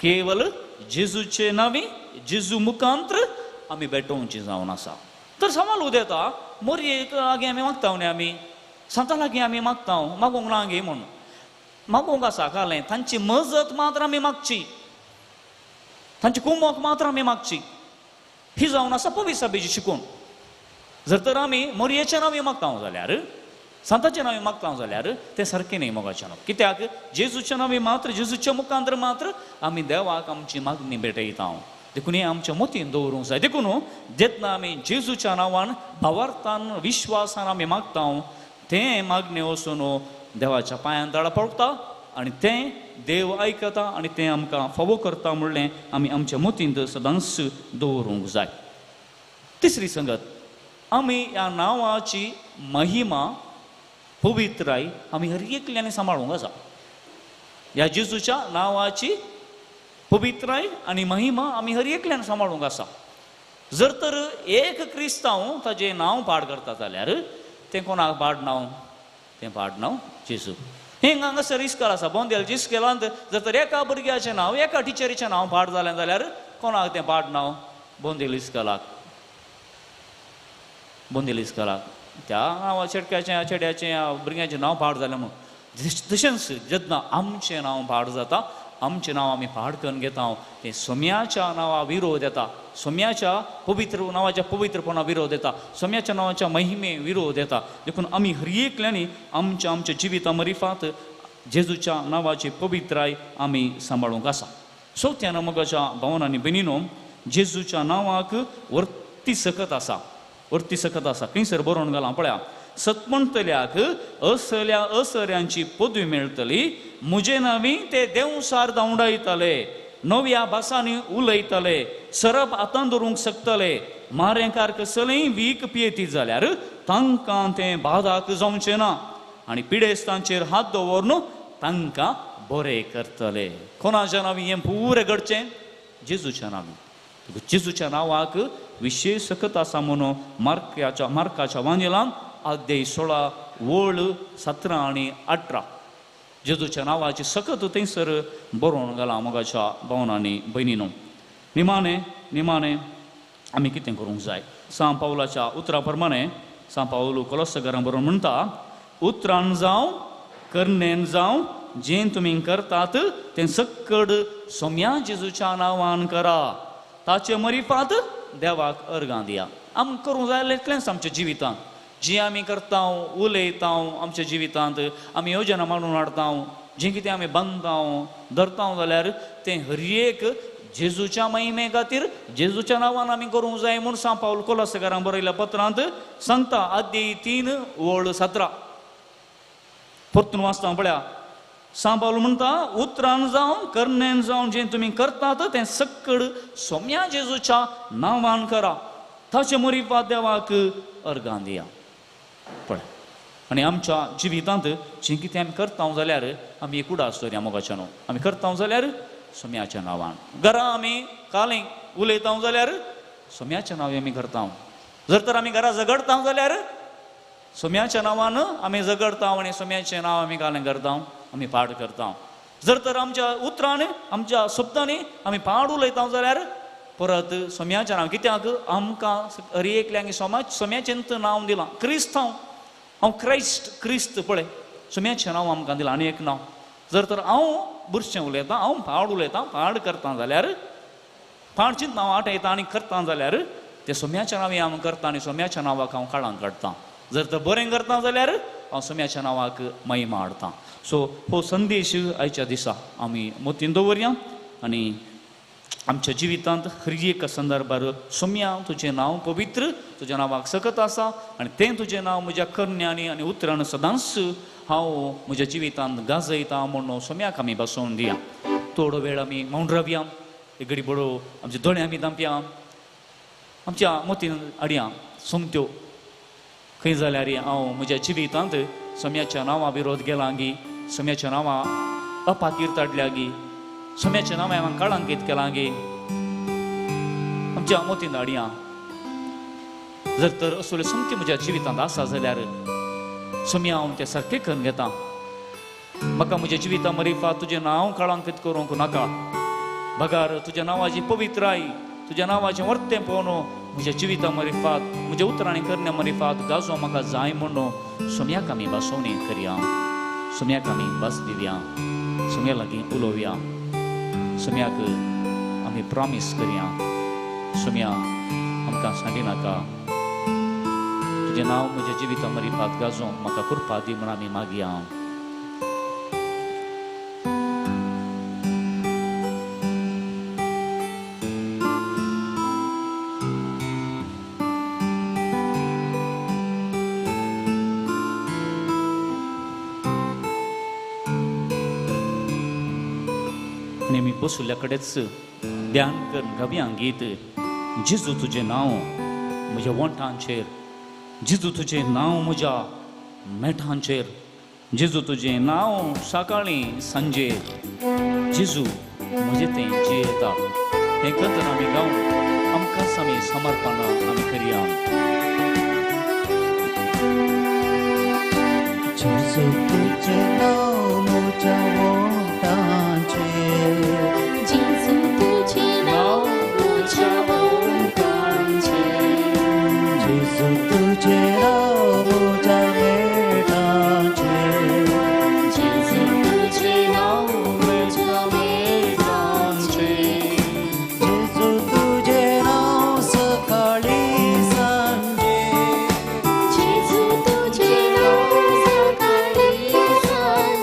केवल जेजूचे नांवी, जेजू मुखांत्र आमी भेटोवची जावन आसा. तर सवाल उदेता, मोरयेक लागीं आमी मागता न्ही, आमी सांता लागीं आमी मागता, मागूंक ना गे म्हूण मागूंक आसा कालें, तांची मजत मात्र आमी मागची, तांची कुमोक मात्र आमी मागची. ही जावन आसा पवित्र सभेची शिकून. जर तर आमी मोरयेच्या नांवी मागता जाल्यार, सांताच्या नांवी मागता जाल्यार तें सारकें न्ही मोगाच्या नांव. कित्याक जेजूच्या नांवी मात्र, जेजूच्या मुखांतर मात्र आमी देवाक आमची मागणी भेटयता. देखून हें आमच्या मतीन दवरूंक जाय. देखून जेन्ना आमी जेजूच्या नांवान भावार्थान विश्वासान आमी मागता तें मागणें वचून देवाच्या पांयान तळा पडटा आनी तें देव आयकता आनी तें आमकां फावो करता म्हणलें आमी आमच्या मतींत सदांच दवरूंक जाय. तिसरी संगत, आमी ह्या नांवाची महिमा पवित्राय आमी हर एकल्यानी सांबाळूंक आसा. ह्या जेजूच्या नांवाची पवित्राय आनी महिमा आमी हर एकल्यान सांबाळूंक आसा. जर तर एक क्रिस्तांव ताजें नांव पाड करता जाल्यार तें कोणाक पाड नांव? तें पाड नांव जेजू. हें हांगासर इस्कोल आसा, बोंदेल इस्कोलांत जर तर एका भुरग्याचें नांव, एका टिचरीचें नांव पाड जालें जाल्यार कोणाक तें पाड नांव? बोंदेल इस्कोलाक. बोंदेल इस्कोलाक त्या नांवा चेडक्याचें, चेड्याचें, भुरग्याचें नांव पाड जालें म्हूण. तशेंच जेन्ना आमचें नांव पाड जाता, आमचें नांव आमी पाड करून घेता, तें सोम्याच्या नांवा विरोध येता, सोम्याच्या पवित्र नांवाच्या पवित्रपणा विरोध येता, सोम्याच्या नांवाच्या महिमे विरोध येता. देखून आमी हर एकल्यांनी आमच्या आमच्या जिविता मरिफात जेजूच्या नांवाची पवित्राय आमी सांबाळूंक आसा. चवथ्या मोगाच्या भावन आनी भयणीनो, जेजूच्या नांवाक वर्ती सकत आसा, वर्ती सकत आसा. खंयसर बरोवन घालां पळया, सत म्हणटल्याक असल्या असऱ्यांची पदवी मेळटली, म्हजे नांवी ते देंवसार धांवडायतले, नव्या भासांनी उलयतले, सरप हातान धरूंक शकतले, मारेकार कसलेय वीख पियेती जाल्यार तांकां तें बादाक जावचें ना आनी पिडेस्तांचेर हात दवरून तांकां बरें करतले. कोणाच्या नांवी हें पुरें घडचें? जेजूच्या नांवी. जेजूच्या नांवाक विशेश सकत आसा म्हणून मार्काच्या वांजेलान अध्याय 16 वळ 17 आनी 18 जेजूच्या नांवाची सकत थंयसर बरोवन घालां मोगाच्या भावन आनी भयणीनो. निमाणे निमाणे आमी कितें करूंक जाय? सांव पावलाच्या उतरा प्रमाणे सांव पावल कोलोसगरां बरोवन म्हणटा, उतरान जावं करणेन जावं जें तुमी करतात तें सक्कड सोम्या जेजूच्या नांवान करा, ताचे मरिफात देवाक अर्गां दिया. आमकां करूंक जाय इतलेंच आमच्या जिवितांत जी आमी करता, उलयता, आमच्या जिवितांत आमी योजना मांडून हाडता, जें कितें आमी बांदता धरता जाल्यार तें हर एक जेजूच्या महिमे खातीर जेजूच्या नांवान आमी करूंक जाय म्हूण सांव पावल कोलोसकारां बरयल्या पत्रांत सांगता. अध्याय 3 वळ 17 परतून वाचता पळया. सांव पावल म्हणटा, उतरान जावं करणेन जावं जें तुमी करतात तें सक्कड सोम्या जेजूच्या नांवान करा, ताचे मरिफात देवाक अर्गां दिया. पळय, आनी आमच्या जिवितांत जें कितें आमी करता जाल्यार आमी एक उडास दवरया मोगाच्या न्हू. आमी करता जाल्यार सोम्याच्या नांवान, घरा आमी कालें उलयता जाल्यार सोम्याच्या नांवान आमी करता. जर तर आमी घरा झगडता जाल्यार सोम्याच्या नांवान आमी झगडता आनी सोम्याचें नांव आमी कालें करता, आमी पाड करता. जर तर आमच्या उतरांनी आमच्या शब्दांनी आमी पाड उलयता जाल्यार परत सोम्याचें नांव. कित्याक आमकां हर एकल्यांक सोम्याचें नांव दिलां, क्रिस्तांव, हांव क्रायस्ट, क्रिस्त पळय सोम्याचें नांव आमकां दिलां आनी एक नांव. जर तर हांव बुरशें उलयतां, हांव पाड उलयतां, पाड करता जाल्यार, पाड चिंतना हांव आटयतां आनी करता जाल्यार तें सोम्याच्या नांवी हांव करता आनी सोम्याच्या नांवाक हांव काळांक काडटा. जर तर बरें करता जाल्यार हांव सोम्याच्या नांवाक महिमा हाडटा. सो हो संदेश आयच्या दिसा आमी मतीन दवरया आनी आमच्या जिवितांत हर एक संदर्भार सोम्या तुजें नांव पवित्र, तुज्या नांवाक सकत आसा आनी तें तुजें नांव म्हज्या करण्यांनी आनी उतरान सदांच हांव म्हज्या जिवितांत गाजयता म्हणून सोम्याक आमी बसोवन दिया. थोडो वेळ आमी मौन रावया, एक घडी बरो आमचे दोळे आमी धांपया, आमच्या मोतीन हाडया सोमत्यो खंय जाल्यार हांव म्हज्या जिवितांत सोम्याच्या नांवा विरोध गेला गी, सोम्याच्या नांवा अपाकीर्त हाडल्या गी, सोम्याच्या नांवा हांवें कळंकीत केलां गी, आमच्या मोतीन हाडया. जर तर असले सोमती म्हज्या जिवितांत आसा जाल्यार सोम्या हांव तें सारकें करून घेता. म्हाका म्हज्या जिविता मरिफा तुजें नांव कळंकीत करूंक नाका, बगार तुज्या नांवाची पवित्राय, तुज्या नांवाचें वर्तें पळोवन म्हज्या जिविता मरिफात, म्हज्या उतरांनी करण्या मरिफात गाजो म्हाका जाय म्हणून सोम्याक आमी भासोवणी करया, सोम्याक आमी भास दिवया, सोम्या लागीं उलोवया, सोम्याक आमी प्रॉमीस करया, सोम्या आमकां सांडी नाका, तुजें नांव म्हज्या जिविता मरिफात गाजोवंक म्हाका कृपा दी म्हूण आमी मागया. आनी बसुल्ल्या कडेच ध्यान करून गावया गीत, जेजू तुजें नांव म्हज्या वोंठांचेर, जेजू तुजें नांव म्हज्या मेठांचेर, जेजू तुजें नांव सकाळीं सांजे, जेजू म्हजें तें जियेता. हें कथन आमी गावन आमकांच आमी समर्पण आमी करया.
जेजू तुजें नांव म्हज्या वोंठांचेर,
जेजू तुजें नांव म्हज्या वोंठांचेर,
जेजू तुजें नांव म्हज्या मेठांचेर,
जेजू तुजें नांव म्हज्या मेठांचेर,
जेजू तुजें नांव सकाळीं सांजे,
जेजू तुजें नांव सकाळीं सांजे,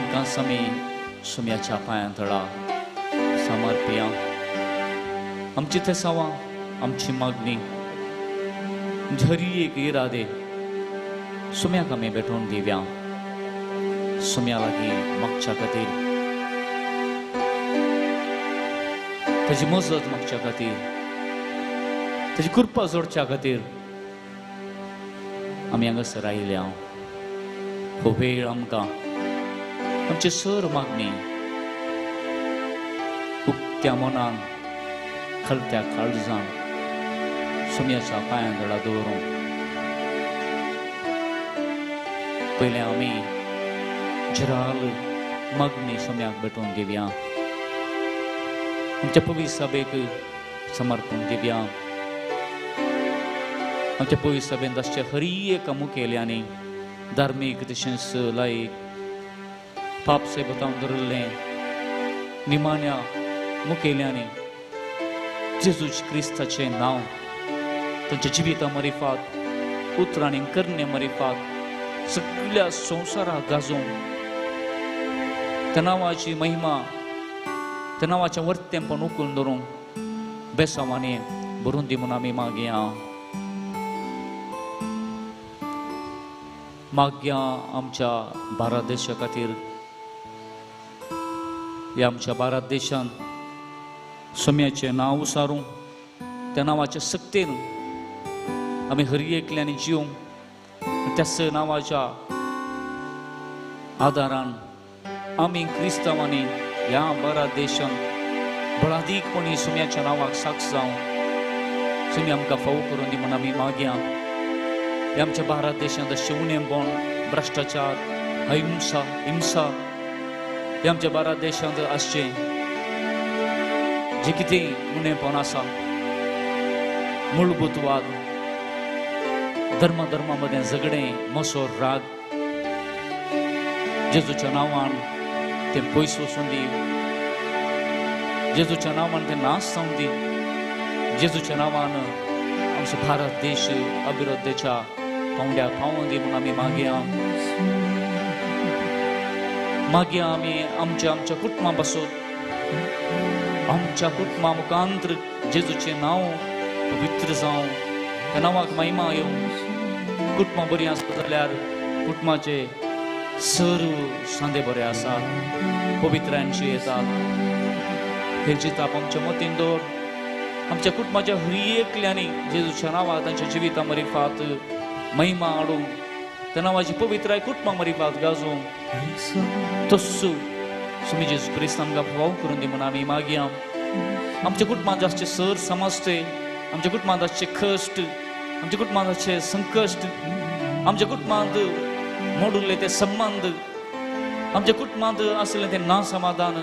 आमकां आमी सुम्याच्या पांयां तळा समर्पया. आमची थेसावां, आमची मागणी, झरी एक इरादे सुम्याक आमी भेटोवन दिवया. सुम्या लागीं मागच्या खातीर, ताजी मजत मागच्या खातीर, ताजी कृपा जोडच्या खातीर आमी हांगासर आयल्या. हो वेळ आमकां आमची सर मागणी उक्त्या मनान, खलत्या काळजान सुम्याच्या पांयां तळा दवरूंक. पयलें आमी झराल मागणी सुम्याक भेटोवन दिवया. आमच्या पवित्र सभेक समर्पण दिवया. आमच्या पवित्र सभेंत आसच्या हरी एका मुखेल्यांनी धार्मीक तशेंच लायक पाप सेबतावन धरिल्लें निमाण्या मुखेल्यांनी जेजू क्रिस्ताचें नांव तांच्या जिविता मरिफात, उतरांनी करणे मरिफात सगळ्या संवसाराक गाजोवंक, त्या नांवाची महिमा, त्या नांवाचें वर्तेंपण उखलून धरूंक बेसांवांनी भरून दी म्हूण आमी मागया. मागया आमच्या भारत देशा खातीर. ह्या आमच्या भारत देशान सोम्याचें नांव उसारूंक, त्या नांवाच्या सक्तेन आमी हर एकल्यानी जिवंक, त्याच नांवाच्या आदारान आमी क्रिस्तांवांनी ह्या भारत देशान बळादीकपणी सुम्याच्या नांवाक साक्ष जावं सुमी आमकां फावो करून दी म्हूण आमी मागया. ह्या आमच्या भारत देशांत उणेपण, भ्रश्टाचार, अहिंसा, हिंसा हे आमच्या भारत देशांत आसचें जें कितें उणेपण आसा, मूलभूतवाद, धर्मा धर्मा मदें झगडें, मसोर, राग, जेजूच्या नांवान तें पयस वचून दी. जेजूच्या नांवान तें नाश जावन दी. जेजूच्या नांवान आमचो भारत देश अभिवृद्धीच्या पावंड्याक पावोवन दी म्हूण आमी मागया. मागया आमी आमच्या आमच्या कुटुंबा पासून, आमच्या कुटुंबा मुखांतर जेजूचें नांव पवित्र जावं, त्या नांवाक महिमा येवं. कुटुंबां बरीं आसता जाल्यार कुटुंबाचे सर्व सांदे बरे आसात, पवित्रांशी येतात. हे जिताप आमच्या मतीन दवर. आमच्या कुटुंबाच्या हर एकल्यांनी जेजूच्या नांवाक तांच्या जिविता मरिफात महिमा हाडूंक, त्या नांवाची पवित्राय कुटुंबा मरिफात गाजोवंक तस्सू सुमी जेजू क्रिस्त आमकां फाव करून दी म्हूण आमी मागया. आमच्या कुटुंबांत आसचे सर समजते, आमच्या कुटुंबांत आसचे कश्ट, आमच्या कुटुंबांत आसचे संकश्ट, आमच्या कुटुंबांत मोडुल्ले ते संबंद, आमच्या कुटुंबांत आसलें तें ना समाधान,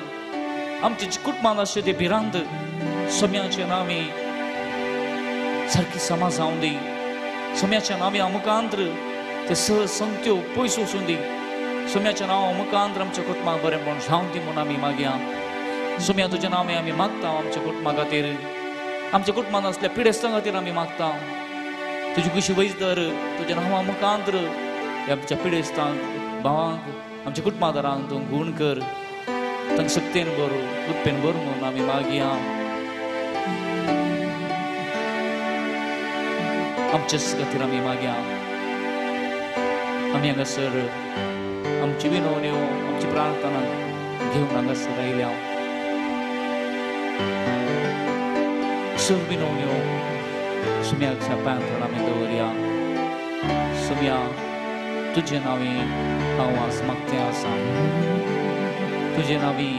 आमच्या कुटुंबांत आसचे ते भिरांत, सम्याचे नांवी सारकी समाज जावन दी. सम्याच्या नांवी अमुकांत्र ते संत्यो पयस वचून दी. सोम्याच्या नांव मुखांतर आमच्या कुटुंबाक बरेंपण जावन दी म्हूण आमी मागया. सोम्या तुज्या नांव आमी मागता आमच्या कुटुंबा खातीर, आमच्या कुटुंबांत आसल्या पिडेस्तां खातीर आमी मागता. तुजी कुशी वैजदर तुज्या नांवा मुखांतर आमच्या पिडेस्तांक, भावांक, आमच्या कुटुंबादारांक तूं गूण कर, तांकां शक्तेन बरो, कृपेन बरो म्हूण आमी मागया. आमच्याच खातीर आमी मागया. आमी हांगासर आमची विनवण्यो, आमची प्रार्थना घेवन हांगासर आयल्या. सर्व विनवण्यो सुम्याक पांयां थोडा आमी दवरया. सुम्या तुजे नांवी हांव आज मागतें आसा. तुजे नांवी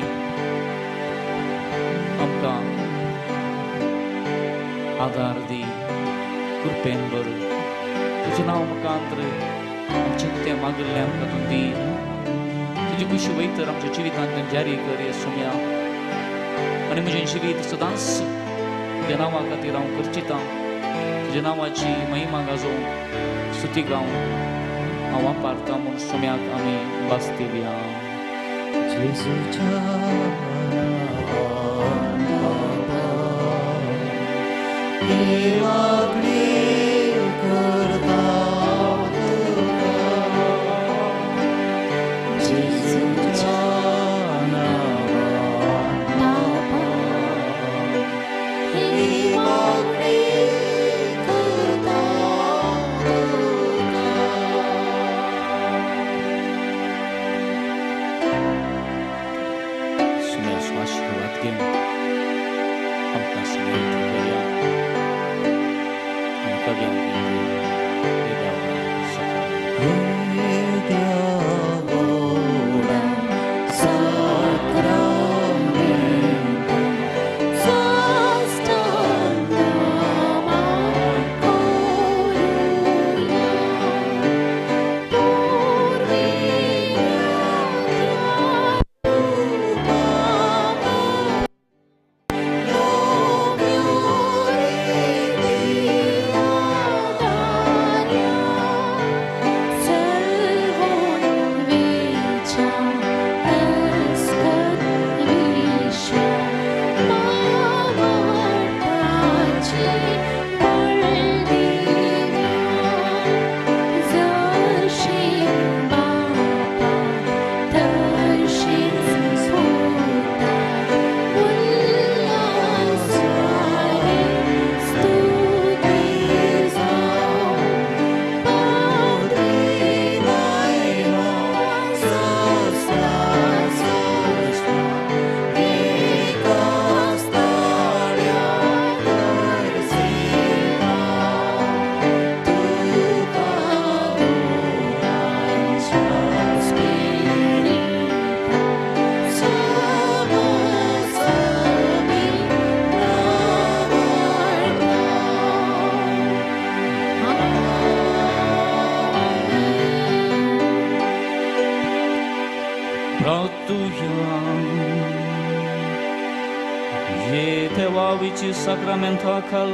आमकां आदार दी, कृपेन बर. तुजें नांव मुखांतर आमचें तें मागिल्लें आमकां तूं दी. तुजी कुशी वयतर आमच्या जिवितांत जारी कर हे सुम्या. आनी म्हजें जिवीत सदांच तुज्या नांवा खातीर हांव करचितां. तुज्या नांवाची महिमा गाजोवंक, स्तुती गावंक हांव वापरता म्हूण सुम्याक आमी भास दिवया.
जेजूच्या नांवान बाबा ही मागणी करता तुका. जेजूच्या
आशिर्वाद घेवन आमकां स्नेह करया आनी कव्यान साक्रामेंता खाल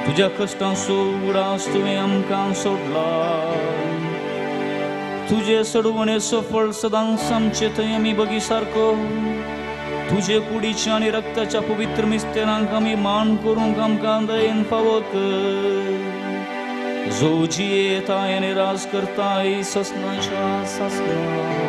तुज्या कश्टांचो उडास तुवें आमकां सोडला तुजे सडवणेचो फळ सदांच आमचे थंय आमी बगी सारको तुजे कुडीच्या आनी रक्ताच्या पवित्र मिस्तेरांक आमी मान करूंक आमकां दयेन फावो कर जो जियेता आनी राज करताय ससनाच्या ससना.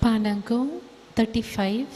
ಪಾನಾಂಕ 35 35.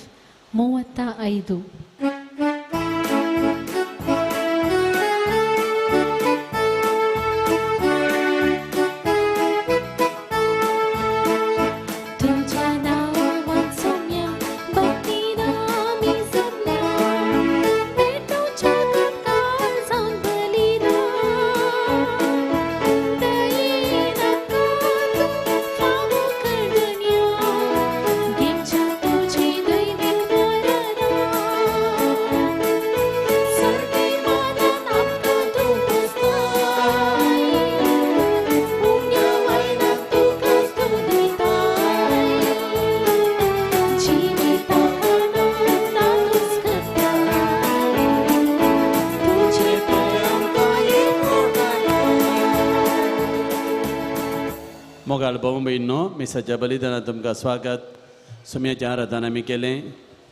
मोगाळ भाव भयणींनो, मिसाच्या बलिदानात तुमकां स्वागत. सुम्याचें आराधन आमी केलें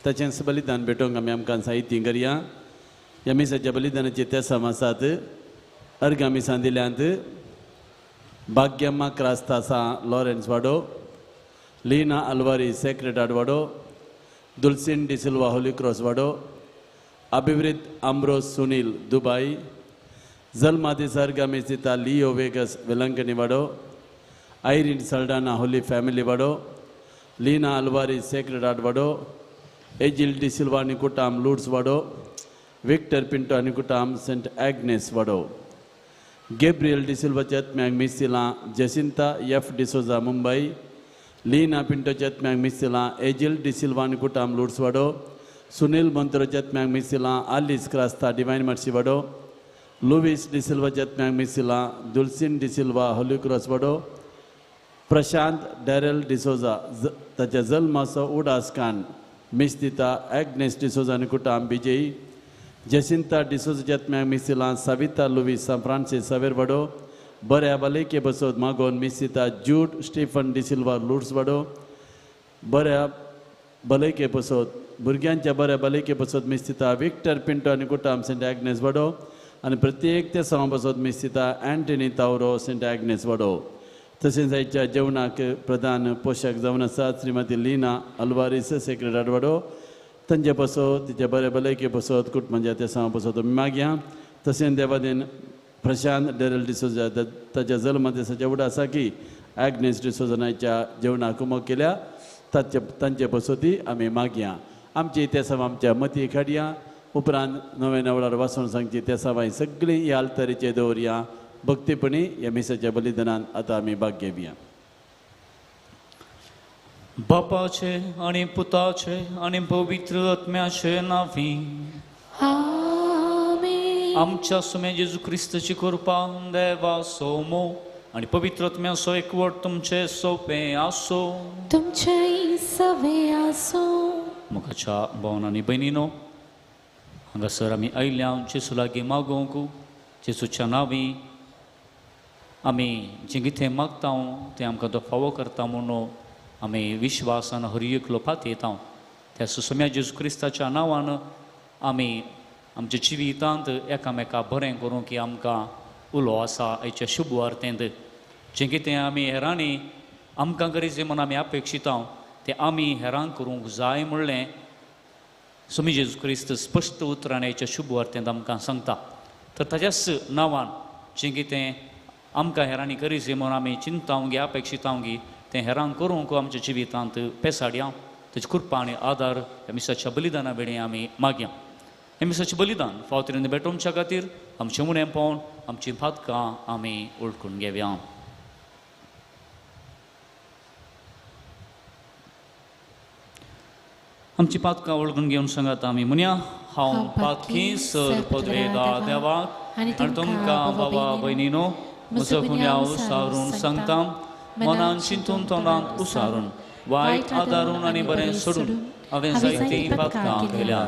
ताचेंच बलिदान भेटोवंक आमी आमकां साहित्य करया. ह्या मिसाच्या बलिदानाची तेसां आसात. अर्घां मिसां दिल्यांत भाग्यम्मा क्रास्तासा लॉरेन्स वाडो, लीना अल्वारी सेक्रेट वाडो, दुलसीन डिसिल्वा होली क्रॉस वाडो, अभिवृत आम्ब्रोस सुनील दुबाई, जल्मादी सरगामी दिता लियो वेगस वेलंकनी वाडो, Irene Saldanha Holy Family Vaddo, Lina Alvares Sacred Vaddo, Egil D'Silva आनी कुटाम लुड्स वाडो, विक्टर पिंटो आनी कुटाम सेंट एग्नेस वाडो, गेब्रियल डिसिल्वाच्या आत्म्याक मिसिलां Jacinta F D'Souza Mumbai, Lina पिंटोच्या आत्म्याक मिसिलां एजिल डिसिल्वा आनी कुटाम लुड्स वाडो, सुनील मंत्रोच्या आत्म्याक मिसिलां Alice Crasta Divine Mercy Vaddo, Luis डिसिल्वाच्या आत्म्याक मिसिलां Dulcine D'Silva Holy Cross Vaddo, Prashant Daryl D'Souza ताच्या जल्माचो उडास कान मिस दिता एग्नेस डिसोजा आनी कुटाम बिजयी, जेसिंता डिसोजाच्या आत्म्याक मिसिलां सविता लुवीस सान फ्रांसीस सावेर वाडो, बऱ्या भलायके बसोत मागोवन मिस दिता जूड स्टीफन डिसिल्वा लुड्स वाडो, बऱ्या भलायके बसोत भुरग्यांच्या बऱ्या भलायके बसोत मिस दिता विक्टर पिंटो आनी कुटाम सेंट एग्नेस वाडो आनी प्रत्येक ते समा बसोत मिस दिता अँटनी तावरो सेंट एग्नेस वाडो. तशेंच आयच्या जेवणाक प्रधान पोशक जावन आसा श्रीमती लीना अल्वारीस सेक्रेटार वाडो, तांचे पसत तिचे बरे भलायके पसत कुटुंबाच्या त्या समा पसत आमी मागया. तशेंच देवादेन प्रशांत डेरल डिसोजा ताच्या जल्मा दिसाच्या उडा आसा की एग्नेस डिसोजा जेवणाक उमो केल्या तांचे पसती आमी मागया. आमची तेसांव आमच्या मती काडया उपरांत नवे नवळार वाचून सांगची तेसांव सगळीं ह्या आल्तरीचेर दवरया. भक्तीपणी ह्या मिसाच्या बलिदानान आतां आमी भाग घेवया.
बापाचे आनी पुताचे आनी पवित्र आत्म्याचे नांवी
आमेन.
आमच्या सुम्या जेजू क्रिस्ताची कृपा देवाचो मोग आनी पवित्र आत्म्याचो एकवट तुमचे सोंपें आसूं,
तुमचेय सवे आसूं.
मुखाच्या भोवन आनी भयणीनो, हांगासर आमी आयल्या जेजू लागीं मागोवंक. जेजूच्या नांवी आमी जें कितें मागता तें आमकां तो फावो करता म्हणून आमी विश्वासान हर एकलो पातयेता. त्या सुसम्या जेजू क्रिस्ताच्या नांवान आमी आमच्या जिवितांत एकामेका बरें करूं की आमकां उलो आसा आयच्या शुभ वार्तेंत. जें कितें आमी हेरांनी आमकां गरजे म्हूण आमी अपेक्षिता तें आमी हेरांक करूंक जाय म्हणलें सुमी जेजू क्रिस्त स्पश्ट उतरान आयच्या शुभ वार्तेंत आमकां सांगता. तर ताज्याच नांवान जें कितें आमकां हेरांनी गरजे म्हूण आमी चिंतावंगी अपेक्षितावंगी तें हेरांक करूंक आमच्या जिवितांत पेसाडया. ताची कृपा आनी आदार ह्या मिसाच्या बलिदाना वेळी आमी मागया. हें मिसाचें बलिदान फावतरेन भेटोवच्या खातीर आमचें उणें पळोवन आमचीं पातकां आमी वळखून घेवया. आमची पातकां वळखून घेवन सांगात आमी म्हणया, हांव पातकी सर पदवेदा देवाक आनी तुमकां बाबा भयणीनो म्हजो गुन्यांव सारून सांगता, मनान चिंतून तोंडान उसारून वायट आदारून आनी बरें सोडून हांवें जायतीं पातकां केल्या.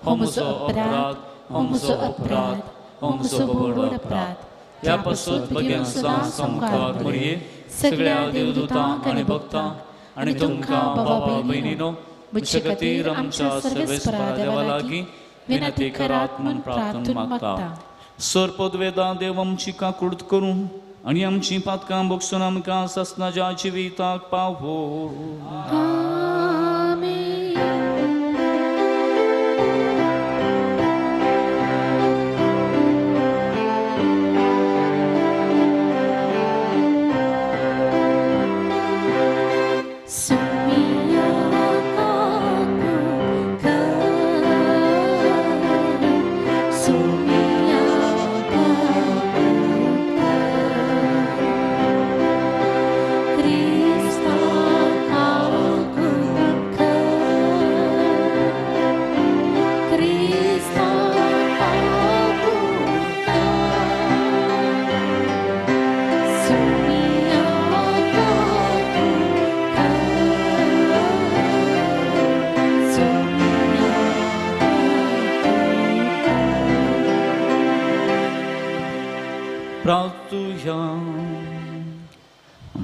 हो म्हजो अपराध, हो म्हजो अपराध, हो म्हजो व्हड अपराध. ह्या पासत भग्यांचा सामकार मरये सगळ्या देवदूतांक आनी भक्तांक आनी तुमकां बाबा भयणीनो म्हजे खातीर आमच्या सर्वेस्परा देवा लागीं विनंती करात म्हूण प्रार्थना मागता. सर पदवेदा देव आमची काकूट करूं आनी आमचीं पातकां भोगसून आमकां सासणाच्या जिविताक पावो.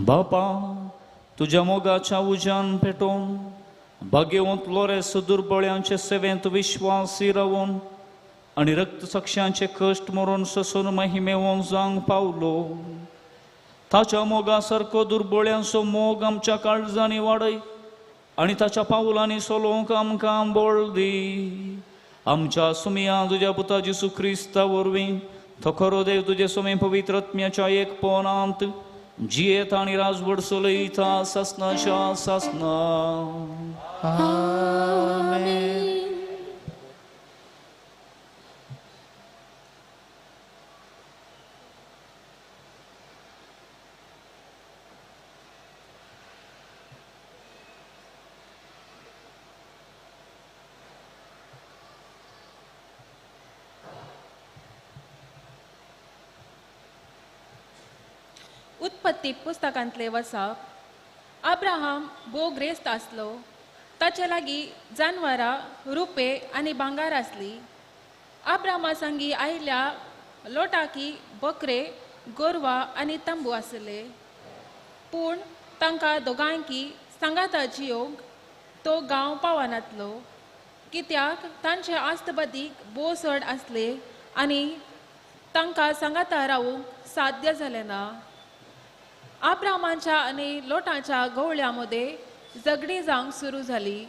बापा तुज्या मोगाच्या उज्यान पेटोवन भाग्यवंत लोरेस दुर्बळ्यांचे सेवेंत विश्वासी रावून आनी रक्तसाक्षांचे कश्ट मरून ससून महिमेवन जावंक पावलो. ताच्या मोगा सारको दुर्बळ्यांचो मोग आमच्या काळजांनी वाडय आनी ताच्या पावलांनी चलोवंक आमकां बळ दी. आमच्या सुमया तुज्या पुता जेसू क्रिस्ता वरवीं तो खरो देव तुजे सुमे पवित्र आत्म्याच्या एकपणांत जियेत आनी राजवट चलयता सासनाच्या सासना.
आमेन.
उत्पत्ती पुस्तकांतले वसाप. अब्राहम भोव ग्रेस्त आसलो. ताचे लागीं जानवरां, रुपे आनी भांगार आसली. अब्राहमा संगी आयिल्ल्या लोटाकी बकरे, गोरवां आनी तंबू आसले. पूण तांकां दोगांयकी सांगाता जियोंक तो गांव पावनातलो, कित्याक तांचे आस्तबदीक भोव चड आसले आनी तांकां सांगाता रावूंक साध्य जालें ना. आब्रामाच्या आनी लोटाच्या गवळ्या मदें झगडीं जावंक सुरू जाली.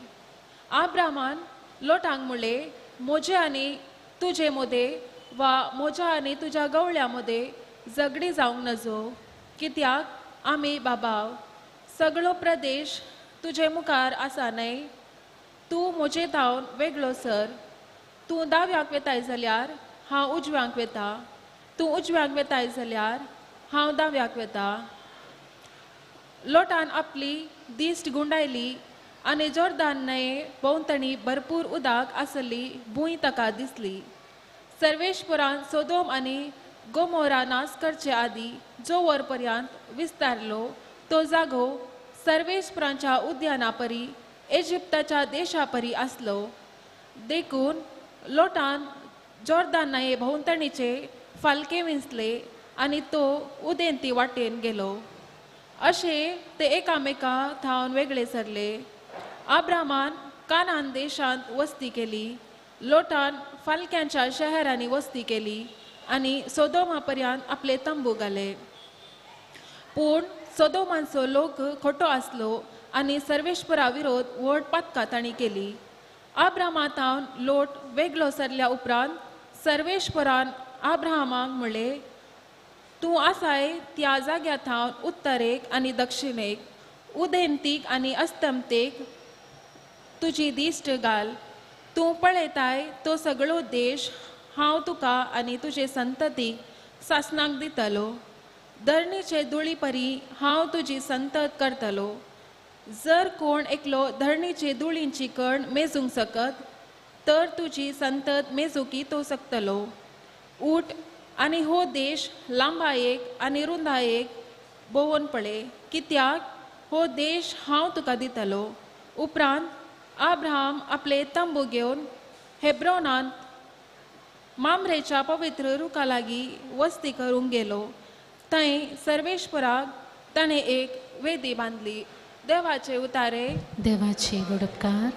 आब्रामान लोटांक म्हणलें, म्हजे आनी तुजे मदें वा म्हज्या आनी तुज्या गवळ्या मदें झगडीं जावंक नजो, कित्याक आमी बाबाव. सगळो प्रदेश तुजे मुखार आसा न्हय? तूं म्हजे धावन वेगळो सर. तूं दाव्याक वेताय जाल्यार हांव उजव्यांक वेता, तूं उजव्यांक वेताय जाल्यार हांव दाव्याक वेता. लोटान आपली दिश्ट गुंडायली आनी जोर्दान न्हंये भोंवतणी भरपूर उदक आसली भूंय ताका दिसली. सर्वेश्वरान सोदोम आनी गोमोरा नाश करचे आदीं जो वर पर्यंत विस्तारलो तो जागो सर्वेश्वरांच्या उद्याना परी इजिप्ताच्या देशा परी आसलो. देखून लोटान जोर्दान न्हंये भोंवतणीचे फालके विंचले आनी तो उदेंती वाटेन गेलो. अशें ते एकामेका थावन वेगळे सरले. आब्रामान कानान देशांत वस्ती केली. लोटान फालक्यांच्या शहरांनी वस्ती केली आनी सोदोमा पर्यंत आपले तंबू घाले. पूण सोदोमांचो लोक खोटो आसलो आनी सर्वेश्वरा विरोध व्हड पातकां तांणी केली. आब्रामा थावन लोट वेगळो सरल्या उपरांत सर्वेश्वरान आब्रामाक म्हणलें, तूं आसाय त्या जाग्या थावन उत्तरेक आनी दक्षिणेक, उदेंतीक आनी अस्तमतेक तुजी दिश्ट घाल. तूं पळयताय तो सगळो देश हांव तुका आनी तुजे संततीक सासणाक दितलो. धरणीचे धुळी परी हांव तुजी संतत करतलो. जर कोण एकलो धरणीचे धुळींची कण मेजूंक सकत तर तुजी संतत मेजुकी तो शकतलो. उठ आनी हो देश लांबायेक आनी रुंदायेक भोंवन पळय, कित्याक हो देश हांव तुका दितलो. उपरांत आब्राहाम आपले तंबू घेवन हेब्रोनांत मामरेच्या पवित्र रुखा लागीं वस्ती करूंक गेलो. थंय सर्वेश्वराक ताणें एक वेदी बांदली. देवाचे उतारे.
देवाचे उपकार.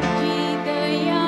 तुजी दया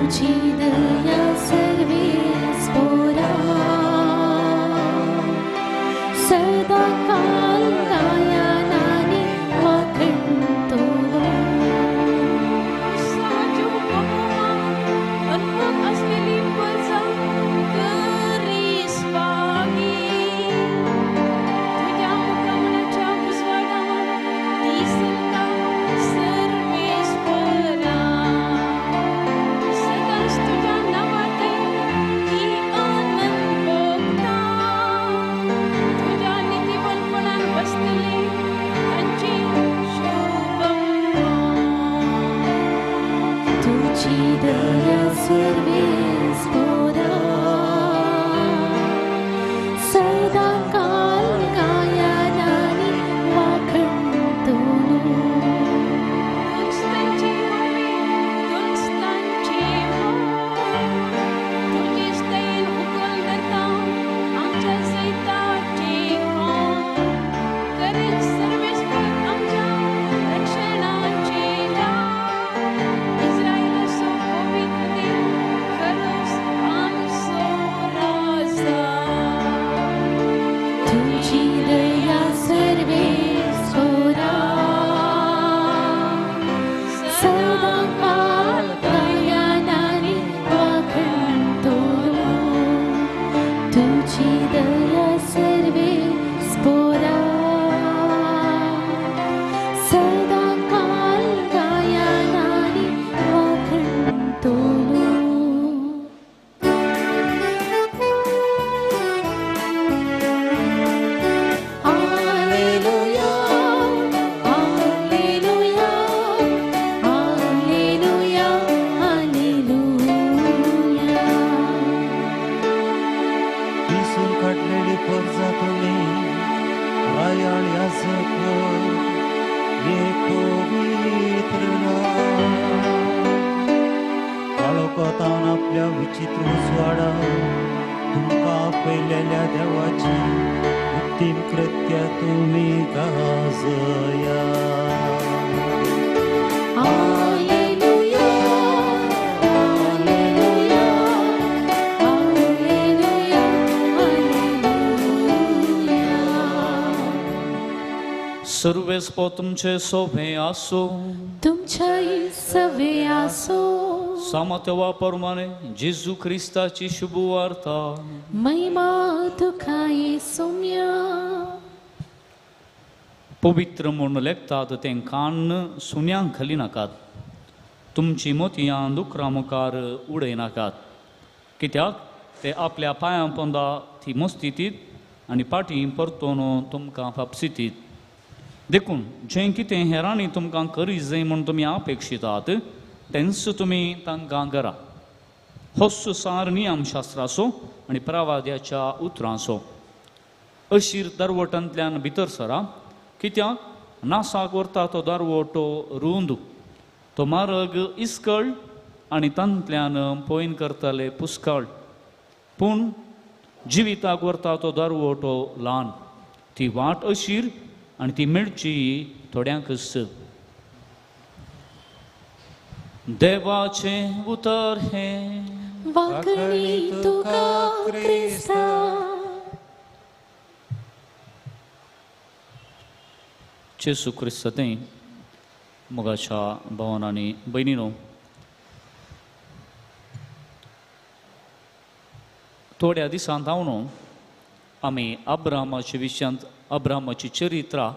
तुझी दया सर्वेस्पोरा सदा काल गायनानी वाखणतोलो.
अनमोल असलेली प्रजा करीस बागी तुझ्या मुखामळाच्या उजवाडावर दिसता सर्वेस्परा सदांच तुझ्या नावात ती आनंद भोगता तुझ्या नीतिवंतपणान बसतले तांची शोभा.
तुझी दया सर्वेस्पोरा सदा काल गायनानी वाखणतोलो.
दुस्तांची वरवीं दुस्तांची तुझेच दयेन उखल धरता आमच्या जैताची खोंट करील सर्वेस्पर आमच्या रक्षणाची दाट इस्रायलाचो पवित्र देव खरोच आमचो राजा.
तुझी दया सर्वेस्पोरा सदा काल गायनानी वाखणतोलो. तुझी दया सर्वेस्पोरा सदा काल गायनानी वाखणतोलो. Alleluia, Alleluia, Alleluia, Alleluia.
दिसून काडलेली परजा तुमी रायाळ याजक एक पवित्र काळोखांत आपल्या विचित्र उजवाडा तुमकां आपयलेल्या देवाची उत्तीम कृत्या तुमी गाजया.
Alleluia, Alleluia, Alleluia, Alleluia.
सर्वेस्पो तुमचे सोभे आसो.
तुमच्याही सवे आसो.
सामत्या प्रमाणे जेजू क्रिस्ताची शुभवार्ता.
महिमा तुका येसुम्या.
पवित्र म्हूण लेखतात तें कान सुन्यांक घाली नाकात, तुमची मोतयां दुकरा मुखार उडय नाकात, कित्याक ते आपल्या पांयां पोंदा ती मस्तीतीत आनी पाटी परतून तुमकां फापसितीत. देखून जें कितें हेरांनी तुमकां करी जाय म्हूण तुमी अपेक्षितात तेंच तुमी तांकां करा. होच सार नियमशास्त्राचो आनी प्रवाद्याच्या उतरांचो. अशीर दरवटांतल्यान भितर सरा, कित्याक नासाक व्हरता तो दरवटो रुंद, तो मार्ग इस्कळ आनी तांतल्यान पयन करताले पुस्कळ. पूण जिविताक व्हरता तो दरवटो ल्हान, ती वाट अशीर आनी ती मेळची थोड्यांकच. देवाचें उतर हें.
वाकणी तुका क्रिस्ता.
जेजू क्रिस्त तें मोगाच्या भावान आनी भयणीनो, थोड्या दिसांत हांव आमी अब्राहमाच्या विशयांत अब्राहमाची चरित्रा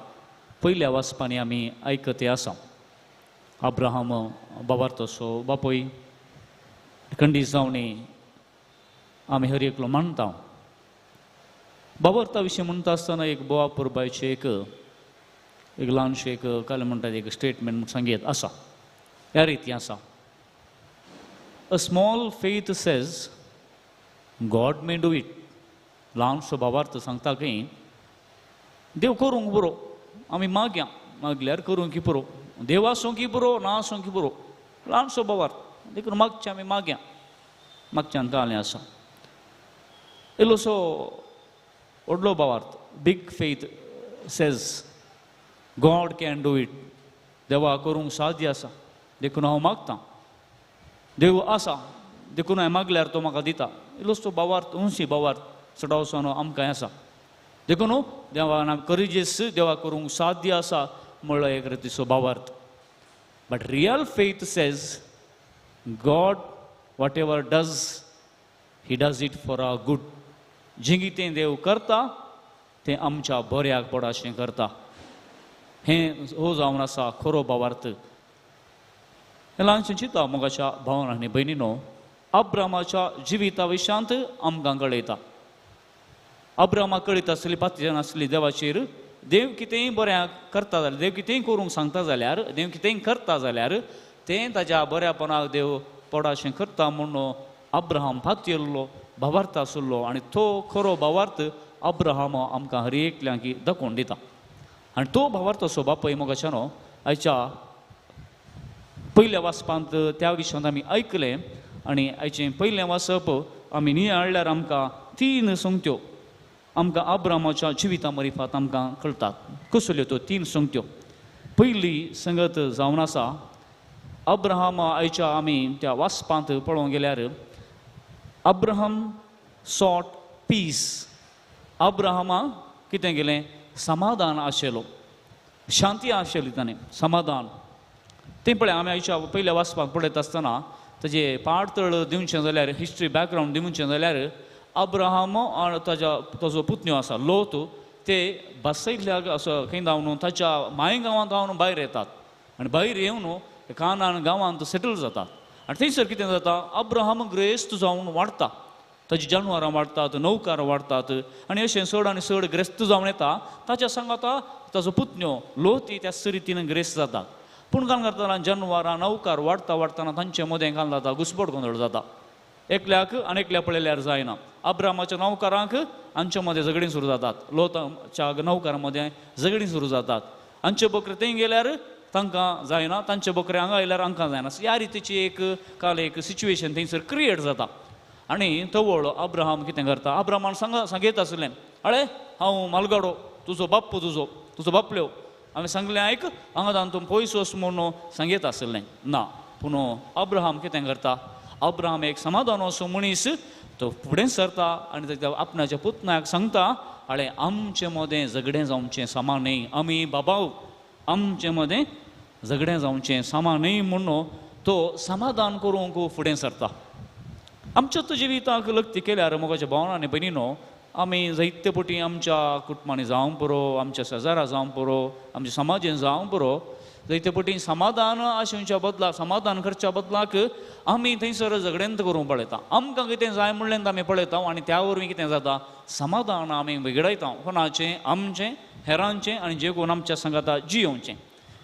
पयल्या वाचपांनी आमी आयकते आसा. अब्राहम बाबार्थाचो बापूय खंडीत जावणी आमी हर एकलो मानता. बाबार्था विशीं म्हणटा आसतना एक बोवा पुरबायचें एक एक ल्हानशें एक काल म्हणटा एक स्टेटमेंट सांगीत आसा, ह्या रिती आसा. A small faith says God may do it. ल्हानसो भावार्थ सांगता की देव करूंक पुरो, आमी मागया, मागल्यार करूंक की पुरो, देव आसूंक की पुरो, ना आसूंक की पुरो, ल्हानसो भावार्थ. देखून मागचें आमी मागया, मागच्यान कालें आसा. इल्लोसो व्हडलो भावार्थ, big faith says God can do it. देवा करूंक साध्य आसा, देखून हांव मागतां. देव आसा, देखून हांवें मागल्यार तो म्हाका दिता. इल्लोसो भावार्थ, उंशी भावार्थ चडावसो न्हू आमकां आसा. देखून देवान करिजेस, देवा करूंक साध्य आसा म्हणलो एक रितीचो भावार्थ. But real faith says God whatever does he does it for our good. जें कितें देव करता तें आमच्या बऱ्याक पडाशें करता. हें हो जावन आसा खरो भावार्थ. हें ल्हानशें चिंता मोगाच्या भावान आनी भयणीनो, अब्रामाच्या जिविता विशांत आमकां कळयता. अब्रामाक कळीत आसली, पातयेन आसली देवाचेर. देव कितेंय बऱ्याक करता जाल्यार, देव कितेंय करूंक सांगता जाल्यार, देव कितेंय करता जाल्यार तें ताज्या बऱ्यापणाक देव पडाशें करता म्हूण अब्राहम पातयेल्लो भावार्थ आशिल्लो. आनी तो खरो भावार्थ अब्राहम आमकां हर एकल्यांक दाखोवन दिता. आनी तो भावार्थ असो बापय मोगाच्यानो आयच्या पयल्या वाचपांत त्या विशयांत आमी आयकलें. आनी आयचें पयलें वाचप आमी नियाळ्ळ्यार आमकां तीन संगत्यो आमकां अब्रामाच्या जिविता मरिफात आमकां कळटात. कसल्यो त्यो तीन संगत्यो? पयली संगत जावन आसा अब्राहम. आयच्या आमी त्या वाचपांत पळोवंक गेल्यार अब्राहम सॉट पीस. अब्राहमा कितें केलें? समाधान आशिल्लो, शांती आशिल्ली ताणें, समाधान. तें पळय आमी आयच्या पयल्या वाचपाक पळयता आसतना ताजें पाडतळ दिवचें जाल्यार, हिस्ट्री बॅकग्रावंड दिवचें जाल्यार अब्राहम आनी ताज्या ताजो पुतण्यो आसा लोत, ते बसयल्ल्याक असो खंय धांवन ताच्या माय गांवांत धांवन भायर येतात आनी भायर येवन कानान गांवांत सेटल जातात. आनी थंयसर कितें जाता, अब्राहम ग्रेस्त जावन वाडटा, ताजी जानवरां वाडटात, नौकार वाडटात आनी अशें चड आनी चड ग्रेस्त जावन येता. ताच्या सांगाता ताजो पुतण्यो लोती त्या रितीन ग्रेस्त जातात. पूण कान करतना जानवरां नौकार वाडटा वाडटना तांचे मदें कान जाता घुसपट गोंदळ जाता. एकल्याक आनी एकल्या पळयल्यार जायना. अब्रामाच्या नौकारांक आमच्या मदें झगडीं सुरू जातात, लोताच्या नौकारां मदें झगडीं सुरू जातात. आमचे बकरे थंय गेल्यार तांकां जायना, तांचे बकरे हांगा आयल्यार हांकां जायना. ह्या रितीची एक काल एक सिच्युएशन थंयसर क्रिएट जाता. आनी तवळ अब्राहम कितें करता, अब्राहमान सांगयत आसलें, अळे हांव मालगाडो, तुजो बाप्पू, तुजो तुजो बापल्यो, हांवें सांगलें आयक, हांगा तातूंत तूं पयस वच म्हणून सांगयत आसलें ना. पूण अब्राहम कितें करता, अब्राहम एक समाधान असो मनीस, तो फुडें सरता आनी ताच्या आपणाच्या पुतण्याक सांगता, अळे आमचे मदें झगडें जावचें समा न्हय, आमी बाबाव, आमचे मदें झगडें जावचें समा न्हय म्हणून तो समाधान करूंक फुडें सरता. आमच्या तो जिविताक लग्ती केल्यार मोगाच्या भावना आनी भयणीनो, आमी जायते पटी आमच्या कुटुंबांनी जावंक पुरो, आमच्या शेजारा जावंक पुरो, आमच्या समाजेन जावंक पुरो, जायते पटी समाधान आशिवच्या बदलाक, समाधान करच्या बदलाक आमी थंयसर झगडेंत करूंक पळयता. आमकां कितें जाय म्हणलें आमी पळयता आनी त्या वरवीं कितें जाता, समाधान आमी बिगडयता, कोणाचें, आमचें, हेरांचें आनी जे कोण आमच्या सांगाता जियोवचें.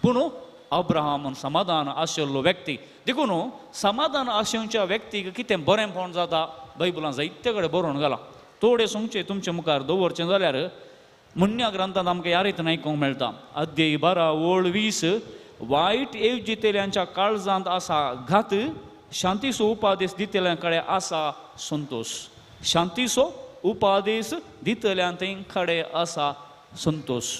पूण अब्राहम समाधान आशिल्लो व्यक्ती, देखून समाधान आशिवच्या व्यक्तीक कितें बरेंपण जाता बायबलान जायते कडेन बरोवन घालां. थोडे सांगचे तुमचे मुखार दवरचें जाल्यार मुन्न्या ग्रंथांत आमकां ह्या रितीन आयकूंक मेळटा. अध्याय 12 ओळ 20, वायट येवजितेल्यांच्या काळजांत आसा घात, शांतीचो उपादेश दितल्यां कडेन आसा संतोश. शांतीचो उपादेश दितल्यां कडेन आसा संतोश.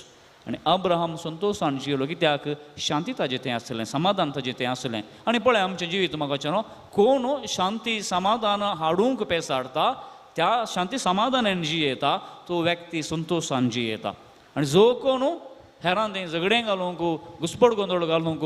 आनी अब्राहम संतोशान जियेलो, कित्याक शांती ताजें तें आसलें, समाधान ताजें तें आसलें. आनी पळय आमचें जिवीत म्हाका न्हू, कोण शांती समाधान हाडूंक पेसाडटा त्या शांती समाधानान जियेता तो व्यक्ती संतोशान जियेता. आनी जो कोण हेरान थंय झगडें घालूंक, घुसपट गोंदळ घालूंक,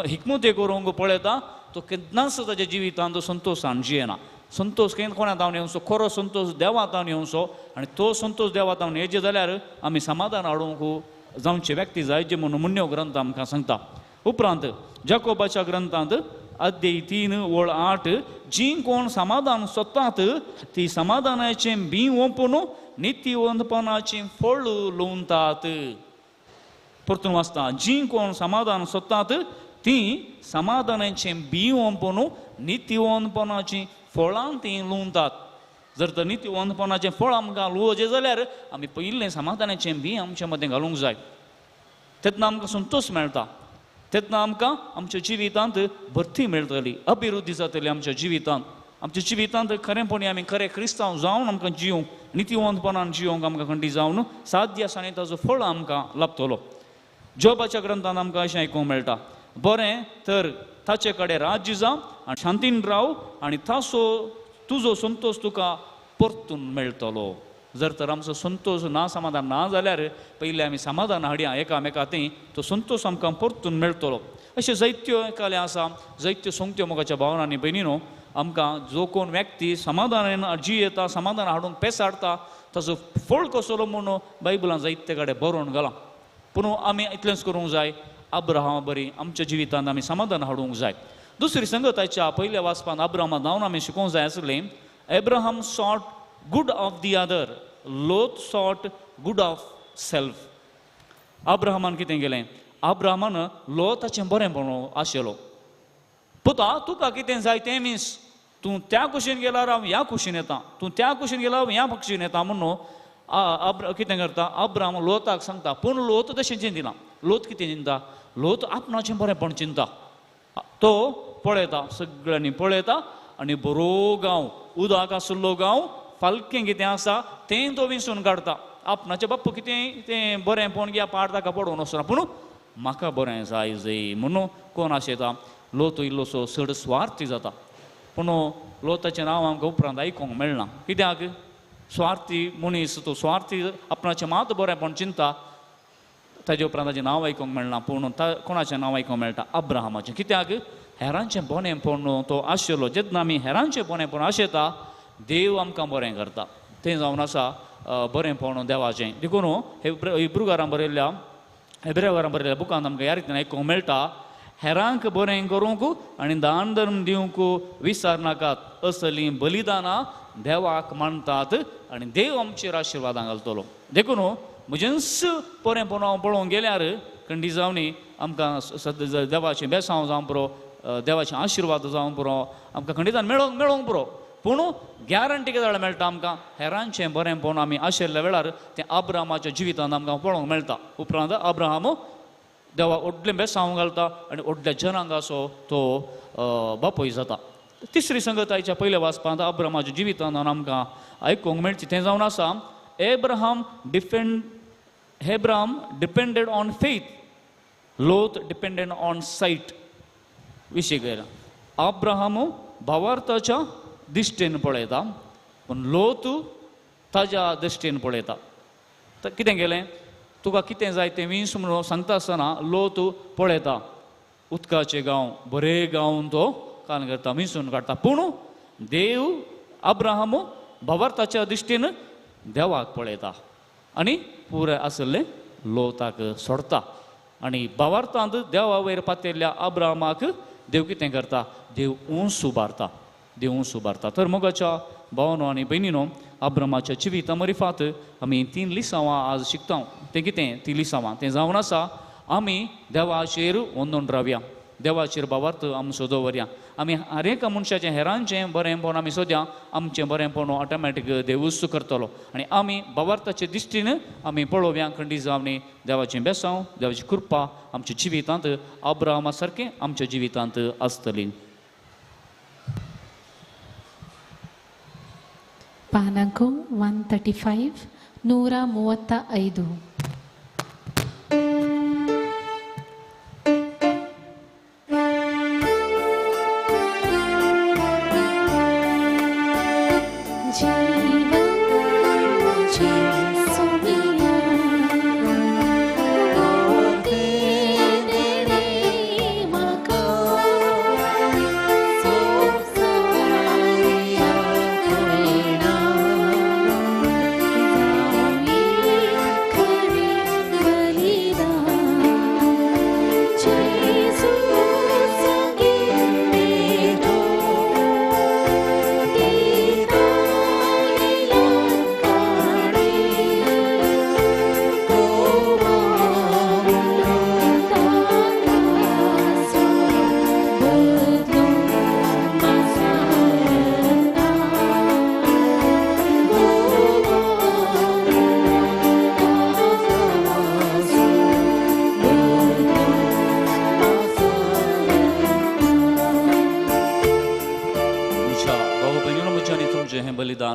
हिकमते करूंक पळयता तो केन्नाच ताच्या जिवितांत संतोशान जियेना. संतोश केन्ना कोणा तावन येवचो, खरो संतोश देवा तावन येवचो आनी तो संतोश देवा तावन येचे जाल्यार आमी समाधान हाडूंक जावचे व्यक्ती जाय जे म्हणून मुन्यो ग्रंथ आमकां सांगता. उपरांत जाकोबाच्या ग्रंथांत अध्याय 3 ओळ 8, जी कोण समाधान सोदतात ती समाधानाचें बी ओंपून नितीवंतपणाचें फळ लुंवतात. परतून वाचता, जी कोण समाधान सोदतात ती समाधानाचें बी ओंपून नितीवंतपणाचीं फळां तीं लुंवतात. जर तर नितीवंतपणाचें फळ आमकां लुवचें जाल्यार आमी पयलें समाधानाचें बी आमच्या मदें घालूंक जाय. तेन्ना आमकां संतोश मेळटा, तेन्ना आमकां आमच्या जिवितांत भरती मेळटली, अभिवृद्धी जातली आमच्या जिवितांत. आमच्या जिवितांत खरेंपणी आमी खरें क्रिस्तांव जावन आमकां जिवंक, नितीवंतपणान जिवंक आमकां खंडी जावन साध्य आसा आनी ताजो फळ आमकां लाबतलो. जोबाच्या ग्रंथांत आमकां अशें आयकूंक मेळटा, बरें तर ताचे कडेन राज्य जावं आनी शांतीन राव आनी तासो तुजो संतोश तुका परतून मेळटलो. जर तर आमचो संतोश ना समाधान ना जाल्यार पयलीं आमी समाधान हाडया एकामेका थंय तो संतोश आमकां परतून मेळटलो. अश्यो जायत्यो एकाले आसा, जायत्यो सोंगत्यो मोगाच्या भावना आनी भयणीनो आमकां जो कोण व्यक्ती समाधानान जियेता, समाधान हाडूंक पेसाडटा ताचो फळ कसलो म्हणून बायबलान जायते कडेन बरोवन घालां. पूण आमी इतलेंच करूंक जाय, अब्राहमा बरी आमच्या जिवितांत आमी समाधान हाडूंक जाय. दुसरी संगताच्या पयल्या वाचपान अब्राहमा जावन आमी शिकोवंक जाय आसलें, Abraham sought good of the other, Lot sought good of self. अब्राहमान कितें केलें, अब्राहमान लोताचें बरें म्हणून आशिल्लो. पुता तुका कितें जाय तें मीस, तूं त्या कुशीन गेल्यार हांव ह्या कुशीन येता, तूं त्या कुशीन गेल्यार हांव ह्या कुशीन येता म्हणून कितें करता अब्राहम लोताक सांगता. पूण लोत तशें चिंतिना. लोत कितें चिंता, लोत आपणाचें बरेंपण चिंता. तो पळयता, सगळ्यांनी पळयता आनी बरो गांव, उदक आशिल्लो गांव, फालकें कितें आसा तें तो विंचून काडटा. आपणाचें बाप्पू कितें तें बरेंपण घ्या पाड ताका पडोवन वचना, पूण म्हाका बरें जाय जय म्हणून कोण आशेता लोत इल्लोसो चड स्वार्थी जाता. पूण लोताचें नांव आमकां उपरांत आयकूंक मेळना. कित्याक स्वार्थी मनीस तो स्वार्थी आपणाचें मात बरेंपण चिंता, ताजे उपरांत ताचें नांव आयकूंक मेळना. पूण कोणाचें नांव आयकूंक मेळटा, अब्राहमाचें. कित्याक हेरांचें बरेंपण तो आशिल्लो. जेन्ना आमी हेरांचें बरेंपण आशेता देव आमकां बरें करता. तें जावन आसा बरेंपण देवाचें. देखून हिब्रूकारां बरयल्ल्या हेब्रेवारां बरयल्ल्या बुकांत आमकां ह्या रितीन आयकूंक मेळटा, हेरांक बरें करूंक आनी दान धर्म दिवंक विसरनाकात, असलीं बलिदानां देवाक मानतात आनी देव आमचेर आशिर्वादां घालतलो. देखून म्हजेंच बरेंपण हांव पळोवंक गेल्यार खंडी जावनी आमकां देवाचें बेसांव जावं पुरो, देवाचें आशिर्वाद जावं पुरो, आमकां खंडितान मेळोंक पुरो. पूण गॅरंटी कितें जाल्यार मेळटा आमकां हेरांचें बरेंपण आमी आशिल्ल्या वेळार तें अब्राहमाच्या जिवितांत आमकां पळोवंक मेळटा. उपरांत अब्राहम देवा व्हडलें बेसांव घालता आनी व्हडल्या जनांगाचो तो बापूय जाता. तिसरी संगतायच्या पयल्या वाचपांत अब्राहमाच्या जिवितांत आमकां आयकूंक मेळचें तें जावन आसा, Abraham depended on faith, Lot depended on sight. विशय गेला अब्राहम भावार्थाच्या दिश्टीन पळयता पूण लोत ताज्या दृश्टीन पळयता. तर कितें केलें, तुका कितें जाय तें वीस म्हणून सांगता आसतना लोत पळयता उदकाचे गांव बरे गांव तो कान करता, विंचून काडटा. पूण देव अब्राहम भावार्थाच्या दृश्टीन देवाक पळयता आनी पुराय आशिल्लें लोताक सोडटा. आनी भावार्थांत देवा वयर पातेल्ल्या अब्राहमाक देव कितें करता, देव ऊंच उबारता, देव ऊंच उबारता. तर मोगाच्या भावानो आनी भयणीनो अब्राहमाच्या जिविता मरिफात आमी तीन लिसांवां आज शिकता. तें कितें ती लिसांवां तें जावन आसा आमी देवाचेर वंदून रावया, देवाचेर भावार्थ आमचो दवरया. आमी हर एका मनशाचें हेरांचें बरेंपण आमी सोदया, आमचें बरेंपण ऑटोमॅटीक देवूच करतलो. आनी आमी भावार्थाचे दिश्टीन आमी पळोवया खंडी जावनी देवाचें बेसांव, देवाची कृपा आमच्या जिवितांत अब्राहमा सारकें आमच्या जिवितांत आसतली.
ಪಾನಕು 135 135.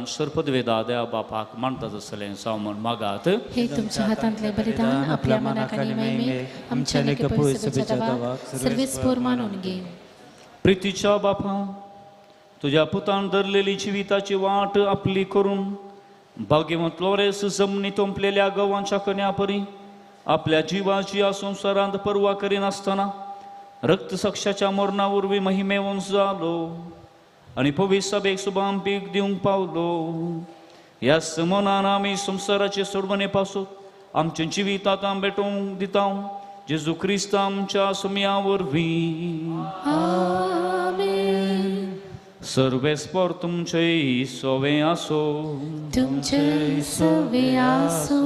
सर्पदवेदा देवा बापाक मानतात आसलें साव म्हण मागात.
हे तुमच्या हातांतले बलिदान आपल्या मनाक आनी महिमेक आमच्या लेखा पयस सभेच्या दावाक सर्वेस्पोर मानून घे.
प्रितीच्या बापा, तुज्या पुतान धरलेली जिविताची वाट आपली करून भाग्यवंत लोरेस जमनी तोंपलेल्या गवांच्या कन्या परी आपल्या जिवाची या संवसारांत पर्वा करिनासतना रक्तसाक्षाच्या मरणा वरवीं महिमेवंत जालो आनी पवित्र सभेक सुभाम पीक दिवंक पावलो. ह्या मनान आमी संवसाराचे सोडवणे पासून आमच्या जिवितांत आमी भेटोवंक दिता जेजू क्रिस्त आमच्या सुमया वरवीं.
आमेन.
सर्वेस्पर तुमचे सोवे आसो.
तुमचे सोवे आसो.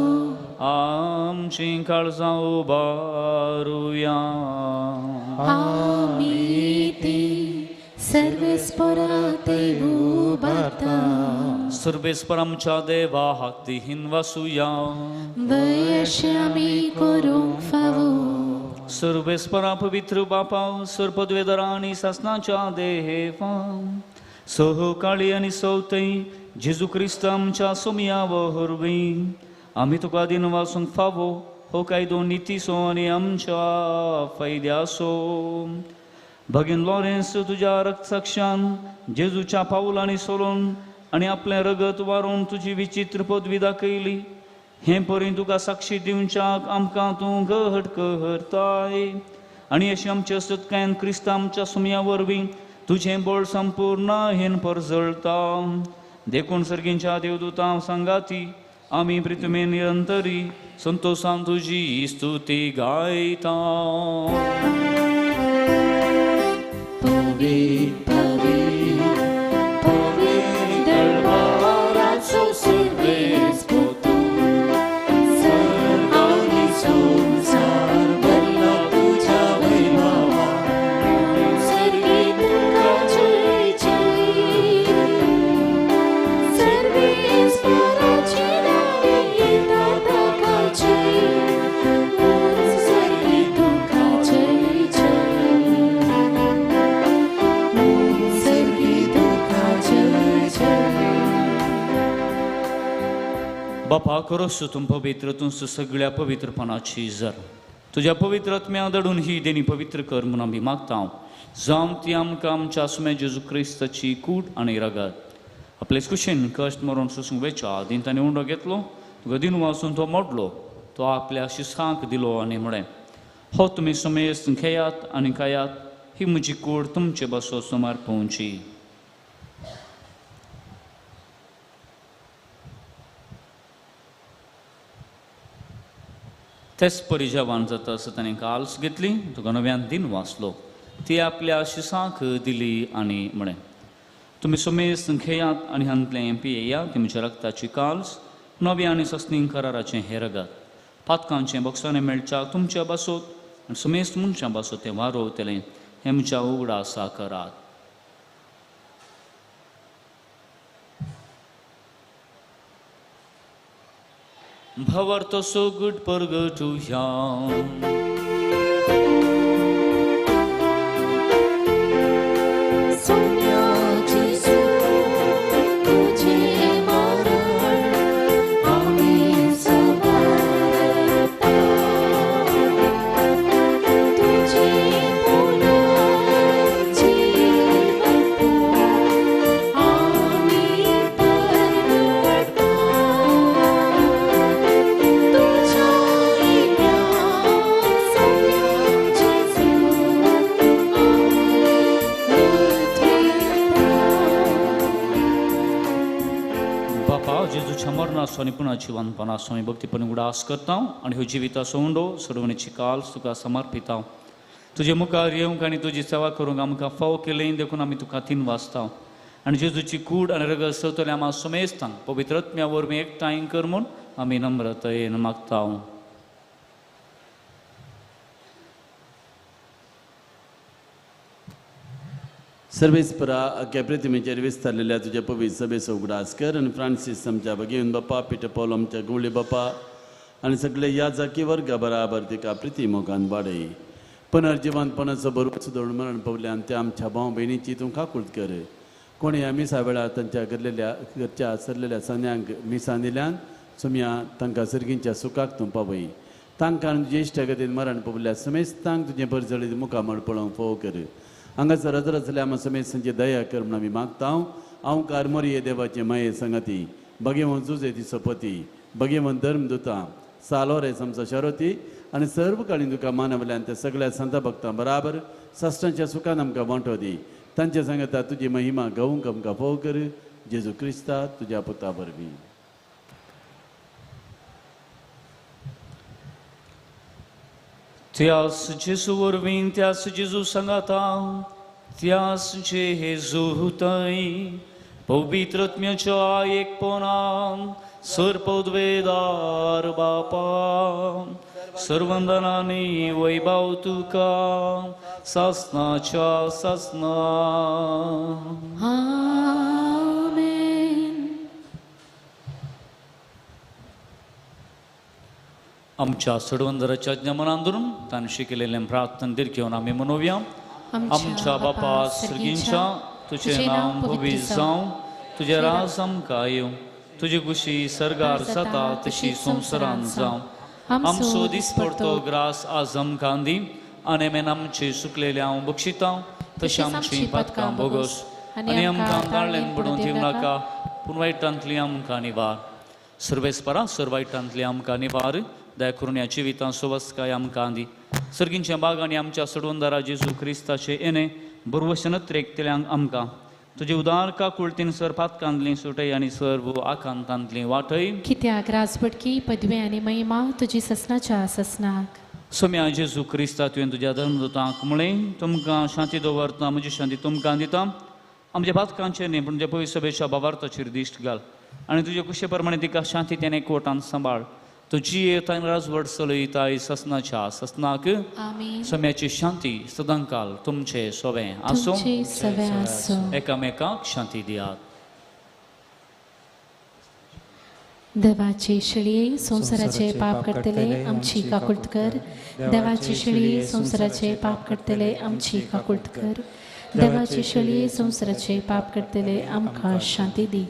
आमची काळजां उबारुया.
आमी ती सर्वेस्परा ते उबारता.
सर्वेस्पर आमच्या देवा हातीहीन वासुया.
वयशे आमी करूंक फावो.
सर्वेस्परा पवित्र बापा, सर्पद्वेदरा आनी सासनाच्या देवा, सहकाळी आनी सवतय जेजू क्रिस्त आमच्या सोमया वरवीं आमी तुका दिन वासूंक फावो हो कायदो नितीचो आनी आमच्या फायद्याचो. भगीन लॉरेन्स तुज्या रक्तसाक्षान जेजूच्या पावलांनी सोलोवन आनी आपलें रगत वारोवन तुजी विचित्र पदवी दाखयली. हें परी तुका साक्षी दिवच्याक आमकां तूं घट करताय आनी अशें आमच्या सत्कायन क्रिस्त आमच्या सुमया वरवीं तुजें बळ संपूर्ण हेन परजळता. देखून सर्गींच्या देवदूतां सांगाती आमी पृथ्वी निरंतरी संतोषान तुजी स्तुती गायता. बापा करोस तूं पवित्र, तूं सगळ्या पवित्रपणाची जर तुज्या पवित्र आत्म्या दडून ही देणी पवित्र कर म्हूण आमी मागता. जावं ती आमकां आमच्या सुम्या जेजू क्रिस्ताची कूड आनी रगत. आपले कुशीन कश्ट मरून सोसूंक वेच्या आदीं ताणें उंडो घेतलो, तुका दिनू वासून तो मोडलो, तो आपल्या शिसांक दिलो आनी म्हळें, हो तुमी सुमेस्त घेयात आनी खायात, ही म्हजी कूड तुमचे बसो सुमार पोवची. तेच परी जेवण जाता आसतना ताणें काल्स घेतली, तुका नव्यान दिन वाचलो, ती आपल्या शिसांक दिली आनी म्हळें, तुमी सुमेस्त घेयात आनी हांतलें पियेयात, ती म्हज्या रक्ताची काल्स, नव्या आनी सस्नी कराराचें हें रगत. पातकांचें बक्षाणें मेळच्याक तुमच्या बासोत आनी सुमेस्त मनशां बासोत तें वारोवतलें, हें म्हज्या उगडासा करात. भावार्थ सोगट परगटुया. आनी पुनः जिवनपणा स्वामी भक्तीपणी उडास करता आनी ह्यो जिविताचो उंडो सोडवणेची काल तुका समर्पिता. तुजे मुखार येवंक आनी तुजी सेवा करूंक आमकां फावो केलें देखून आमी तुका तीन वाचता आनी जेजूची कूड आनी रगत सवतले आमा सुमेस्तांक पवित्र आत्म्या वरवीं एकठांय कर म्हूण आमी नम्रतायेन मागता.
सर्वेस्परा अख्ख्या प्रतिमेचेर विस्तारलेल्या तुज्या पवित्र सभेचो उगडास कर आनी फ्रांसीस आमच्या भगेवन बापा, पिटर पावल आमच्या गवळी बापा आनी सगळे ह्या जाकी वर्गा बराबर तिका प्रिती मोगान वाडय. पुनर्जिवनपणाचो बरोच दवरून मरण पावल्यान त्या आमच्या भाव भयणीची तूं काकूळत कर. कोणी ह्या मिसा वेळार तांच्या घरलेल्या घरच्या सरलेल्या सन्यांक मिसां दिल्यान सुमया तांकां सर्गींच्या सुखाक तूं पावय. तांकां ज्येश्ठ गतीन मरण पावल्या समेस्तांक तुजें बरजळीत मुखामळ पळोवंक फोव कर. हांगासर हजर आसल्या आमच्या समेस्तांची दया कर म्हूण आमी मागता. हांव कारमोरी देवाचे माये संगती भगेवन जुजे ती सोपती भगेवन धर्म दुता सालोरे आमचो शरोती आनी सर्व काळी तुका मानवल्यान त्या सगळ्या संत भक्तां बराबर साश्टांच्या सुखान आमकां वांटो दी. तांच्या सांगता तुजी महिमा गावूंक आमकां फोव कर जेजू क्रिस्ता तुज्या पुता वरवीं.
त्यास जेजू वरवीं त्यास जेजू सांगाता त्यास जेजू थंय पवित्र आत्म्याच्या एकपणान सर्पद्वेदार बापा सर्वंदनानी वैभव तुका सासनाच्या सासना.
आमेन.
आमच्या सडवंदराच्या ज्ञानान धरून ताणें शिकयलेलें प्रार्थना दीर्घ आमी मनोवया. आमच्या बापा सर्गींच्या तुजें नांव पवित्र जावं, तुजें राज आमकां येवं, तुजी खुशी सर्गार जाता तशी संवसारांत जावं. आमचो दिसपडतो ग्रास आज आमकां दी आनी मेन आमचे सुकलेले हांव बक्षिता तशें आमची पातकां भोगोस आनी आमकां ताळ्ळेन पडून दिवं नाका पूण वायटांतली आमकां निवार. सर्वेस्परा सर वायटांतली आमकां निवार दया करून ह्या जिवितांत सुवास्काय आमकां दी. सर्गींच्या बागांनी आमच्या सडवंदारा जेजू क्रिस्ताचे येणे बरवशन त्रेकतल्यांक आमकां तुजे उदार काकुळतीन सर पातकांतली सुटय आनी सर्व आकांतांतली वाटय.
कित्याक राजबटकी पदवी आनी महिमा तुजी ससनाच्या ससनाक.
सोम्या जेजू क्रिस्ता तुवें तुज्या धर्मदूतांक म्हळें तुमकां शांती दवरता म्हजी शांती तुमकां दिता. आमच्या पातकांचेर न्ही पूण तुज्या पवित्र सभेच्या भावार्थाचेर दिश्ट घाल आनी तुजे कुशे प्रमाणे तिका शांती तेणे कोटान सांबाळ. तुजी येता राजवट चलयताय ससनाच्या ससनाक. सोम्याची शांती सदांकाल तुमचे सोवें आसूं. एकामेकाक शांती दियात.
देवाचे शेळये संवसाराचे पाप करतले आमची काकुळट कर. देवाचे शेळये संवसाराचे पाप करतले आमची काकुळट कर. देवाचे शेळये संवसाराचे पाप करतले आमकां शांती दी.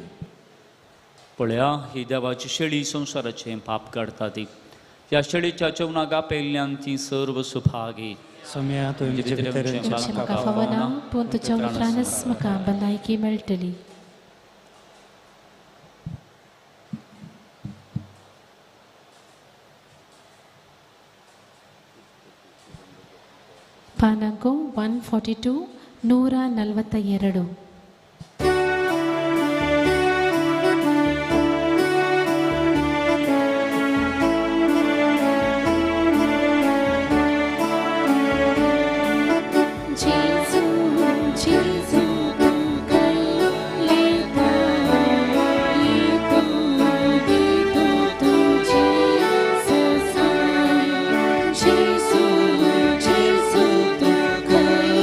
पळया ही देवाची शेळी संवसाराचें पाप काडटा ती. ह्या शेळीच्या जेवणाक आपयल्ल्यान ती सर्व सुभागी.
म्हाका फावना पूण तुज्या उतरानच म्हाका भलायकी मेळटली. ಪಾನಾಂಕೋ 142 142.
Jesu, Jesu, tu kaya.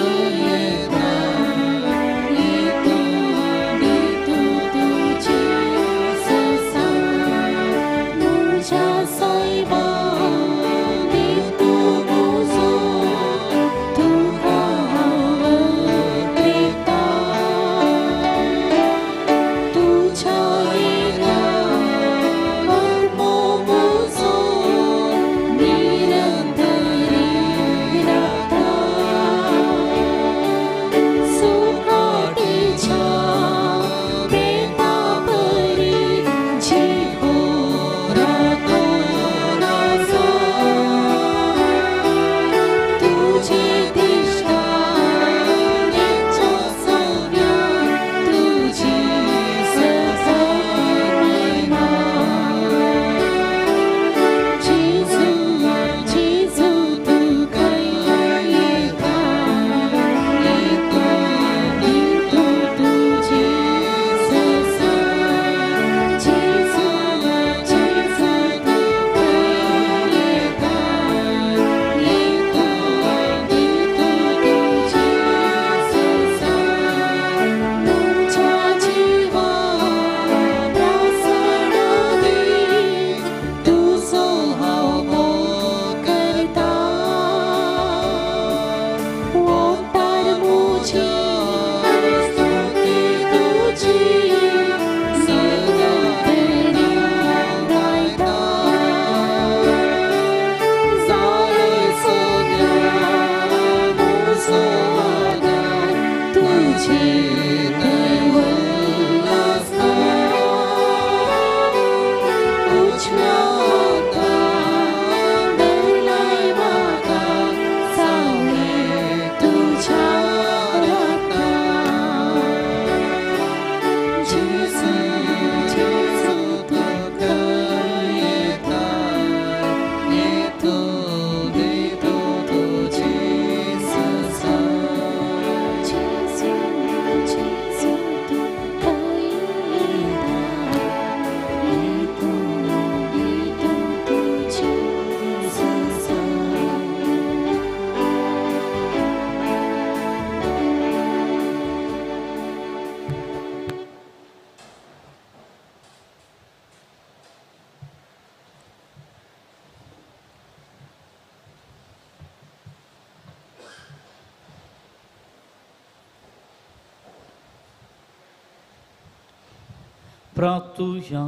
प्रार्थुया.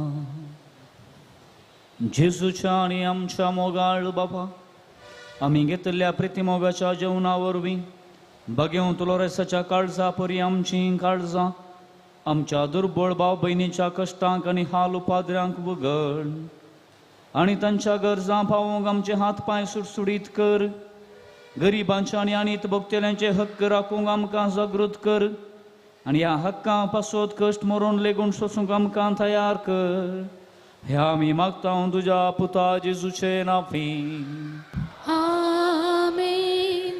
जेजूच्या आनी आमच्या मोगाळ बापा, आमी घेतिल्ल्या प्रितीमोगाच्या जेवणा वरवीं बगेवंत लोरेसाच्या काळजा परी आमचीं काळजां आमच्या दुर्बळ भाव भयणीच्या कश्टांक आनी हाल उपाद्र्यांक उगड आनी तांच्या गरजां पावोवंक आमचे हात पांय सुडसुडीत कर. गरिबांच्या आनी आनीत भोगतेल्यांचे हक्क राखूंक आमकां जागृत कर आनी ह्या हक्कां पासत कश्ट मरून लेगून सोसूंक आमकां तयार कर. ह्या आमी मागता तुज्या पुता जेजूचे नांवी.
आमेन.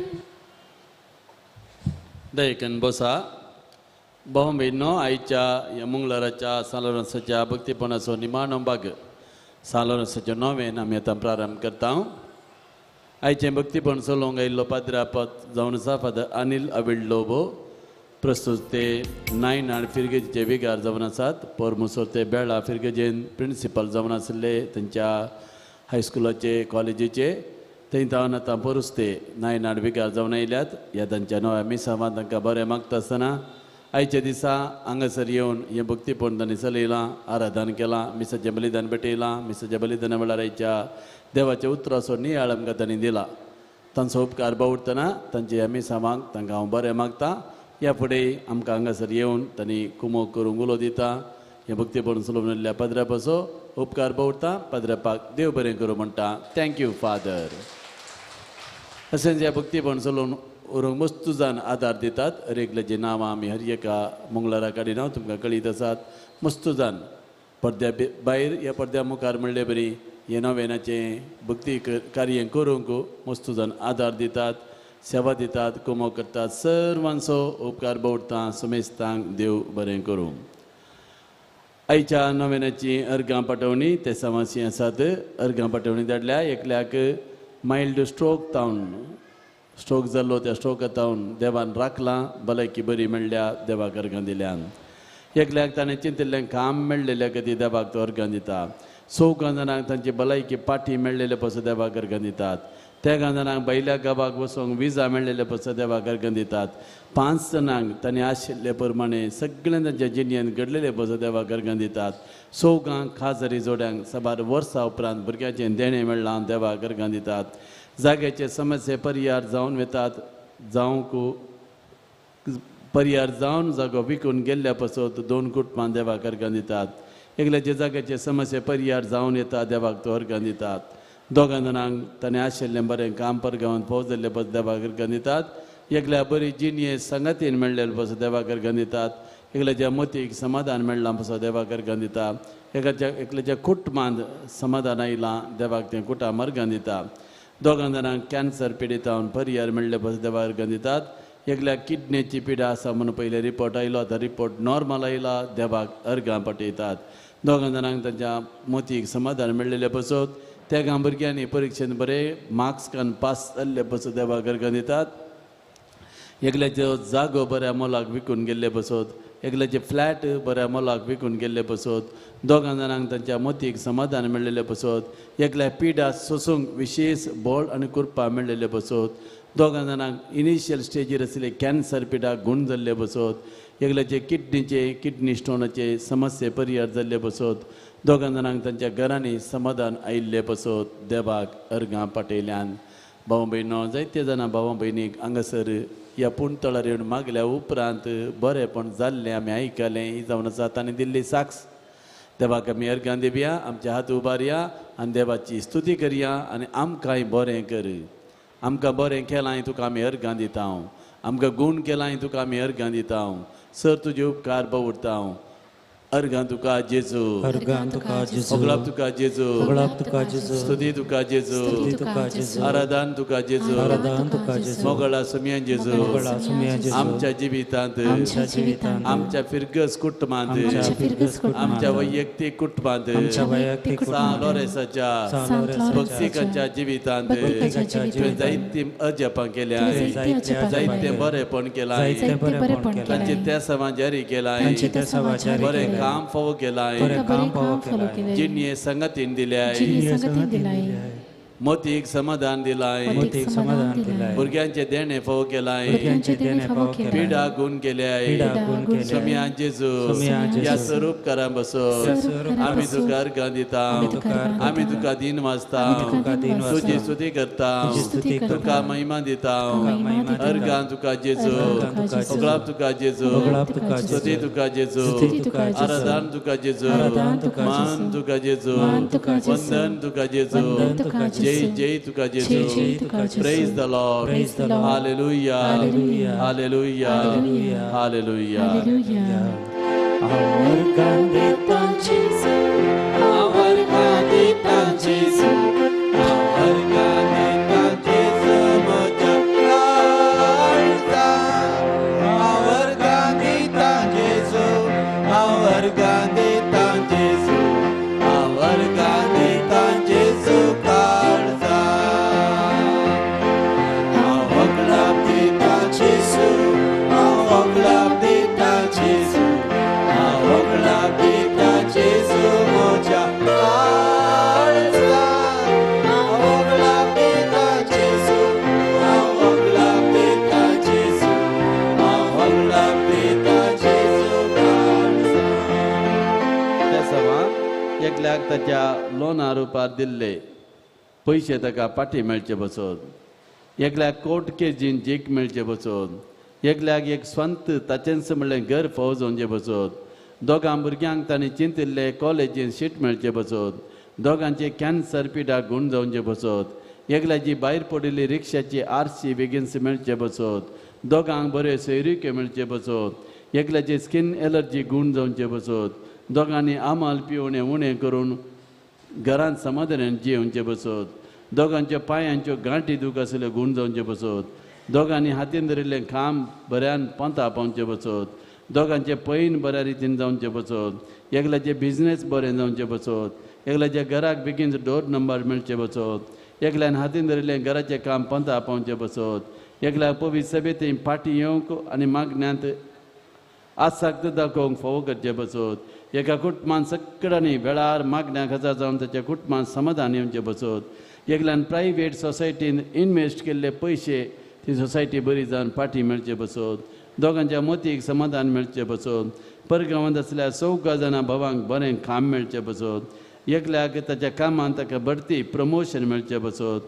दयेकन बसा. भाव भयणींनो, आयच्या ह्या मंगळाराच्या सान लोरेंसाच्या भक्तीपणाचो निमाणो भाग सान लोरेंसाचें नोवेन आमी आतां प्रारंभ करता. आयचें भक्तीपण चलोवंक आयिल्लो पाद्रापत जावन आसा फादर अनिल अविल लोबो. प्रस्तुत ते नायनाड फिरगेजीचे विगार जावन आसात. पोरमुसोर ते बेळा फिरगेजेन प्रिंसिपल जावन आशिल्ले तांच्या हायस्कुलाचे कॉलेजीचे. थंय तावन आतां पोरूस ते नायनाड विगार जावन आयल्यात. ह्या तांच्या नव्या मिसावान तांकां बरें मागता आसतना आयच्या दिसा हांगासर येवन हें भक्तीपण तांणी चलयलां, आराधन केलां, मिसाचें बलिदान भेटयलां. मिसाच्या बलिदाना वेळार आयच्या देवाच्या उतराचो नियाळ आमकां तांणी दिला. तांचो उपकार बावडटना तांच्या ह्या मिसावांक तांकां हांव बरें मागता. ह्या फुडें आमकां हांगासर येवन तांणी कुमोक करूंक उलो दिता. हें भक्तीपण चलोवन आयिल्ल्या पाद्रापाचो उपकार बावडटा. पाद्रापाक देव बरें करूं म्हणटा. Thank you father. तशेंच ह्या भक्तीपण चलोवन उरूंक मस्तू जाण आदार दितात. हर एकल्याचीं नांवां आमी हर एका मंगळारा काडिना तुमकां कळीत आसात. मस्तू जाण पडद्या भायर ह्या पडद्या मुखार म्हणले बरी हें नवेनाचें भक्ती कार्य करूंक मस्तू जाण आदार दितात, सेवा दितात, कुमो करतात. सर्वांचो उपकार बावडटा. सुमेस्तांक देव बरें करूं. आयच्या नवेनाची अर्गां पाटवणी ते समाशी आसात. अर्गां पाटवणी धाडल्या. एकल्याक मायल्ड स्ट्रोक तावन स्ट्रोक जाल्लो, त्या स्ट्रोका तावन देवान राखलां, भलायकी बरी मेळ्ळ्या, देवाक अर्गां दिल्यान. एकल्याक ताणें चिंतिल्लें काम मेळ्ळेल्या खातीर देवाक तो अर्गां दिता. चौगां जाणांक तांची भलायकी पाटी मेळ्ळेले पासून देवाक अर्गां दितात. तेगां जाणांक भायल्या गांवाक वचूंक विजा मेळ्ळेले पासून देवाक अर्गां दितात. 5 जाणांक तांणी आशिल्ले प्रमाणे सगळें तांच्या जिणेंत घडलेले पासून देवाक अर्गां दितात. चौगांक खाजरी जोड्यांक साबार वर्सां उपरांत भुरग्याचें देणें मेळ्ळां, देवाक अर्गां दितात. जाग्याचे समस्ये परियार जावन वतात, जावंक परियार जावन जागो विकून गेल्ल्या पासत 2 कुटुंबां देवाक अर्गां दितात. एकल्याच्या जाग्याचे समस्ये परियार जावन येता, देवाक तो अर्गां दितात. 2 जाणांक ताणें आशिल्लें बरें काम परगांवांत फोव जाल्ले पासून देवाक अर्गां दितात. एकल्या बरी जिणये संगातीन मेळ्ळेले पासून देवाक अर्गां दितात. एकल्याच्या मतीक समाधान मेळ्ळां पासून देवाक अर्गां दिता. एकल्याच्या कुटुंबांत समाधान आयलां, देवाक तें कुटाम अर्गां दिता. 2 जाणांक कॅन्सर पिडितावन परियार मेळ्ळे पासून देवाक अर्गां दितात. एकल्याक किडनेची पिडा आसा म्हणून पयलें रिपोर्ट आयलो, आतां रिपोर्ट नॉर्मल आयला, देवाक अर्गां पाटयतात. 2 जाणांक तांच्या मोतीक समाधान मेळ्ळेले पासून तेगां भुरग्यांनी परिक्षेन बरे मार्क्स काडून पास जाल्ले पासून देवाक अर्गां दितात. एकल्याचो जागो बऱ्या मोलाक विकून गेल्ले पासून, एकल्याचे फ्लॅट बऱ्या मोलाक विकून गेल्ले पासून 2 जाणांक तांच्या मतीक समाधान मेळ्ळेले पासून, एकल्या पिडा सोसूंक विशेष बळ आनी कृपा मेळ्ळेले पासून, 2 जाणांक इनिशियल स्टेजीर आशिल्ले कॅन्सर पिडा गूण जाल्ले पासून, एकल्याचे किडनीचे किडनी स्टोनाचे समस्ये परिहार जाल्ले पासून 2 जाणांक तांच्या घरांनी समाधान आयिल्ले पासून देवाक अर्गां पाटयल्यान. भाव भयणो, जायते जाणां भाव भयणीक हांगासर ह्या पुणतळार येवन मागल्या उपरांत बरेंपण जाल्लें आमी आयकलें. ही जावन आसा तांणी दिल्ली साक्ष. देवाक आमी अर्गां दिवया, आमचे हात उबारया आनी देवाची स्तुती करया आनी आमकांय बरें कर. आमकां बरें केलां तुका आमी अर्गां दिता, आमकां गूण केलां तुका आमी अर्गां दिता. सर तुजे उपकार बावडटा. अर्गां तुका जेजू,
अर्गां तुका जेजू,
ओगळाप तुका जेजू,
ओगळाप तुका जेजू,
स्तुती तुका जेजू,
स्तुती तुका जेजू,
आराधन तुका जेजू,
आराधन तुका जेजू,
मोगळा सुमया जेजू,
मोगळा सुमया जेजू,
आमच्या जिवितांत,
आमच्या जिवितांत,
आमच्या फिरगस कुटुंबांत,
आमच्या फिरगस कुटुंबांत,
आमच्या वैयक्तीक कुटुंबांत,
आमच्या वैयक्तीक
सान लोरेसाच्या भक्तिकाच्या जिवितांत तुवें जायतीं अजापां केल्या, जायतें बरेंपण केलां, तांचे तेसावां जारी केलां, बरें काम फावो केलां, जिणये संगतीन दिल्या. मोतीक समाधान दिलाय
मोतीक समाधान दिलाय
भुरग्यांचे देणे फोव केलाय
भुरग्यांचे देणे फावो केलाय
पिडा गुण केल्याय
पिडा गुण केल्याय
सोमिया जेजू
सोमिया जेजू
ह्या स्वरूप बसो आमी तुका अर्घां दिता आमी तुका दिन वाचता तुजी स्तुती करता तुका महिमा दिता अर्घां तुका जेजू ओगळाप तुका जेजू स्तुती तुका जेजू आराधन तुका जेजू मान तुका जेजू वंदन तुका जेजू जय जय तुका जेजू. Praise the Lord. Hallelujah hallelujah hallelujah.
अर्घां दिता जेजू
अर्घां दिता जेजू अर्घां दिता जेजू म्हज्या काळजा अर्घां दिता जेजू अर्घां दिता जेजू अर्घां दिता जेजू काळजा वगलाप दिता जेजू वगलाप दिता जेजू वगलाप दिता जेजू म्हज्या काळजा वगलाप दिता जेजू वगलाप दिता जेजू वगलाप दिता जेजू काळजा. त्या समा एकल्याक ताच्या लोना रुपार दिल्ले पयशे ताका पाटी मेळचे बसत एकल्याक कोर्ट केजीन जीक मेळचे बसत एकल्याक एक स्वंत ताचेंच म्हणलें घर फोव जावचे बसत दोगां भुरग्यांक तांणी चिंतिल्ले कॉलेजीन सीट मेळचे बसत दोगांचे कॅन्सर पिडा गूण जावचे बसत एकल्याची भायर पडिल्ली रिक्षाची आरसी बेगीनस मेळचे बसत दोगांक बऱ्यो सोयरिक्यो मेळचे बसत एकल्याची स्कीन एलर्जी गूण जावचे बसत दोगांनी आमाल पिवणें उणें करून घरांत समाधानान जियेवचे बसत दोगांच्या पांयांच्यो गांठी दूख आशिल्ल्यो गूण जावचे बसत दोगांनी हातीन धरिल्लें काम बऱ्यान पंता पावचे बसत दोगांचे पैन बऱ्या रितीन जावचे बसत एकल्याचे बिजनेस बरें जावचे बसत एकल्याच्या घराक बेगीन डोर नंबर मेळचे बसत एकल्यान हातीन धरिल्लें घराचें काम पंता पावचे बसत एकल्याक पवित्र सभेंत फाटीं येवंक आनी मागण्यांत आसक्त दाखोवंक फावो करचें बसत एका कुटुंबान सगळ्यांनी वेळार मागण्या खासा जावन ताच्या कुटुंबान समाधान येवचें बसत एकल्यान प्रायवेट सोसायटीन इनवेस्ट केल्ले पयशे ती सोसायटी बरी जावन फाटीं मेळचे बसत दोगांच्या मोतीक समाधान मेळचें बसत परगांवांत आसल्या चौगा जाणां भावांक बरें काम मेळचें बसत एकल्याक ताच्या कामांत ताका बढती प्रमोशन मेळचें बसत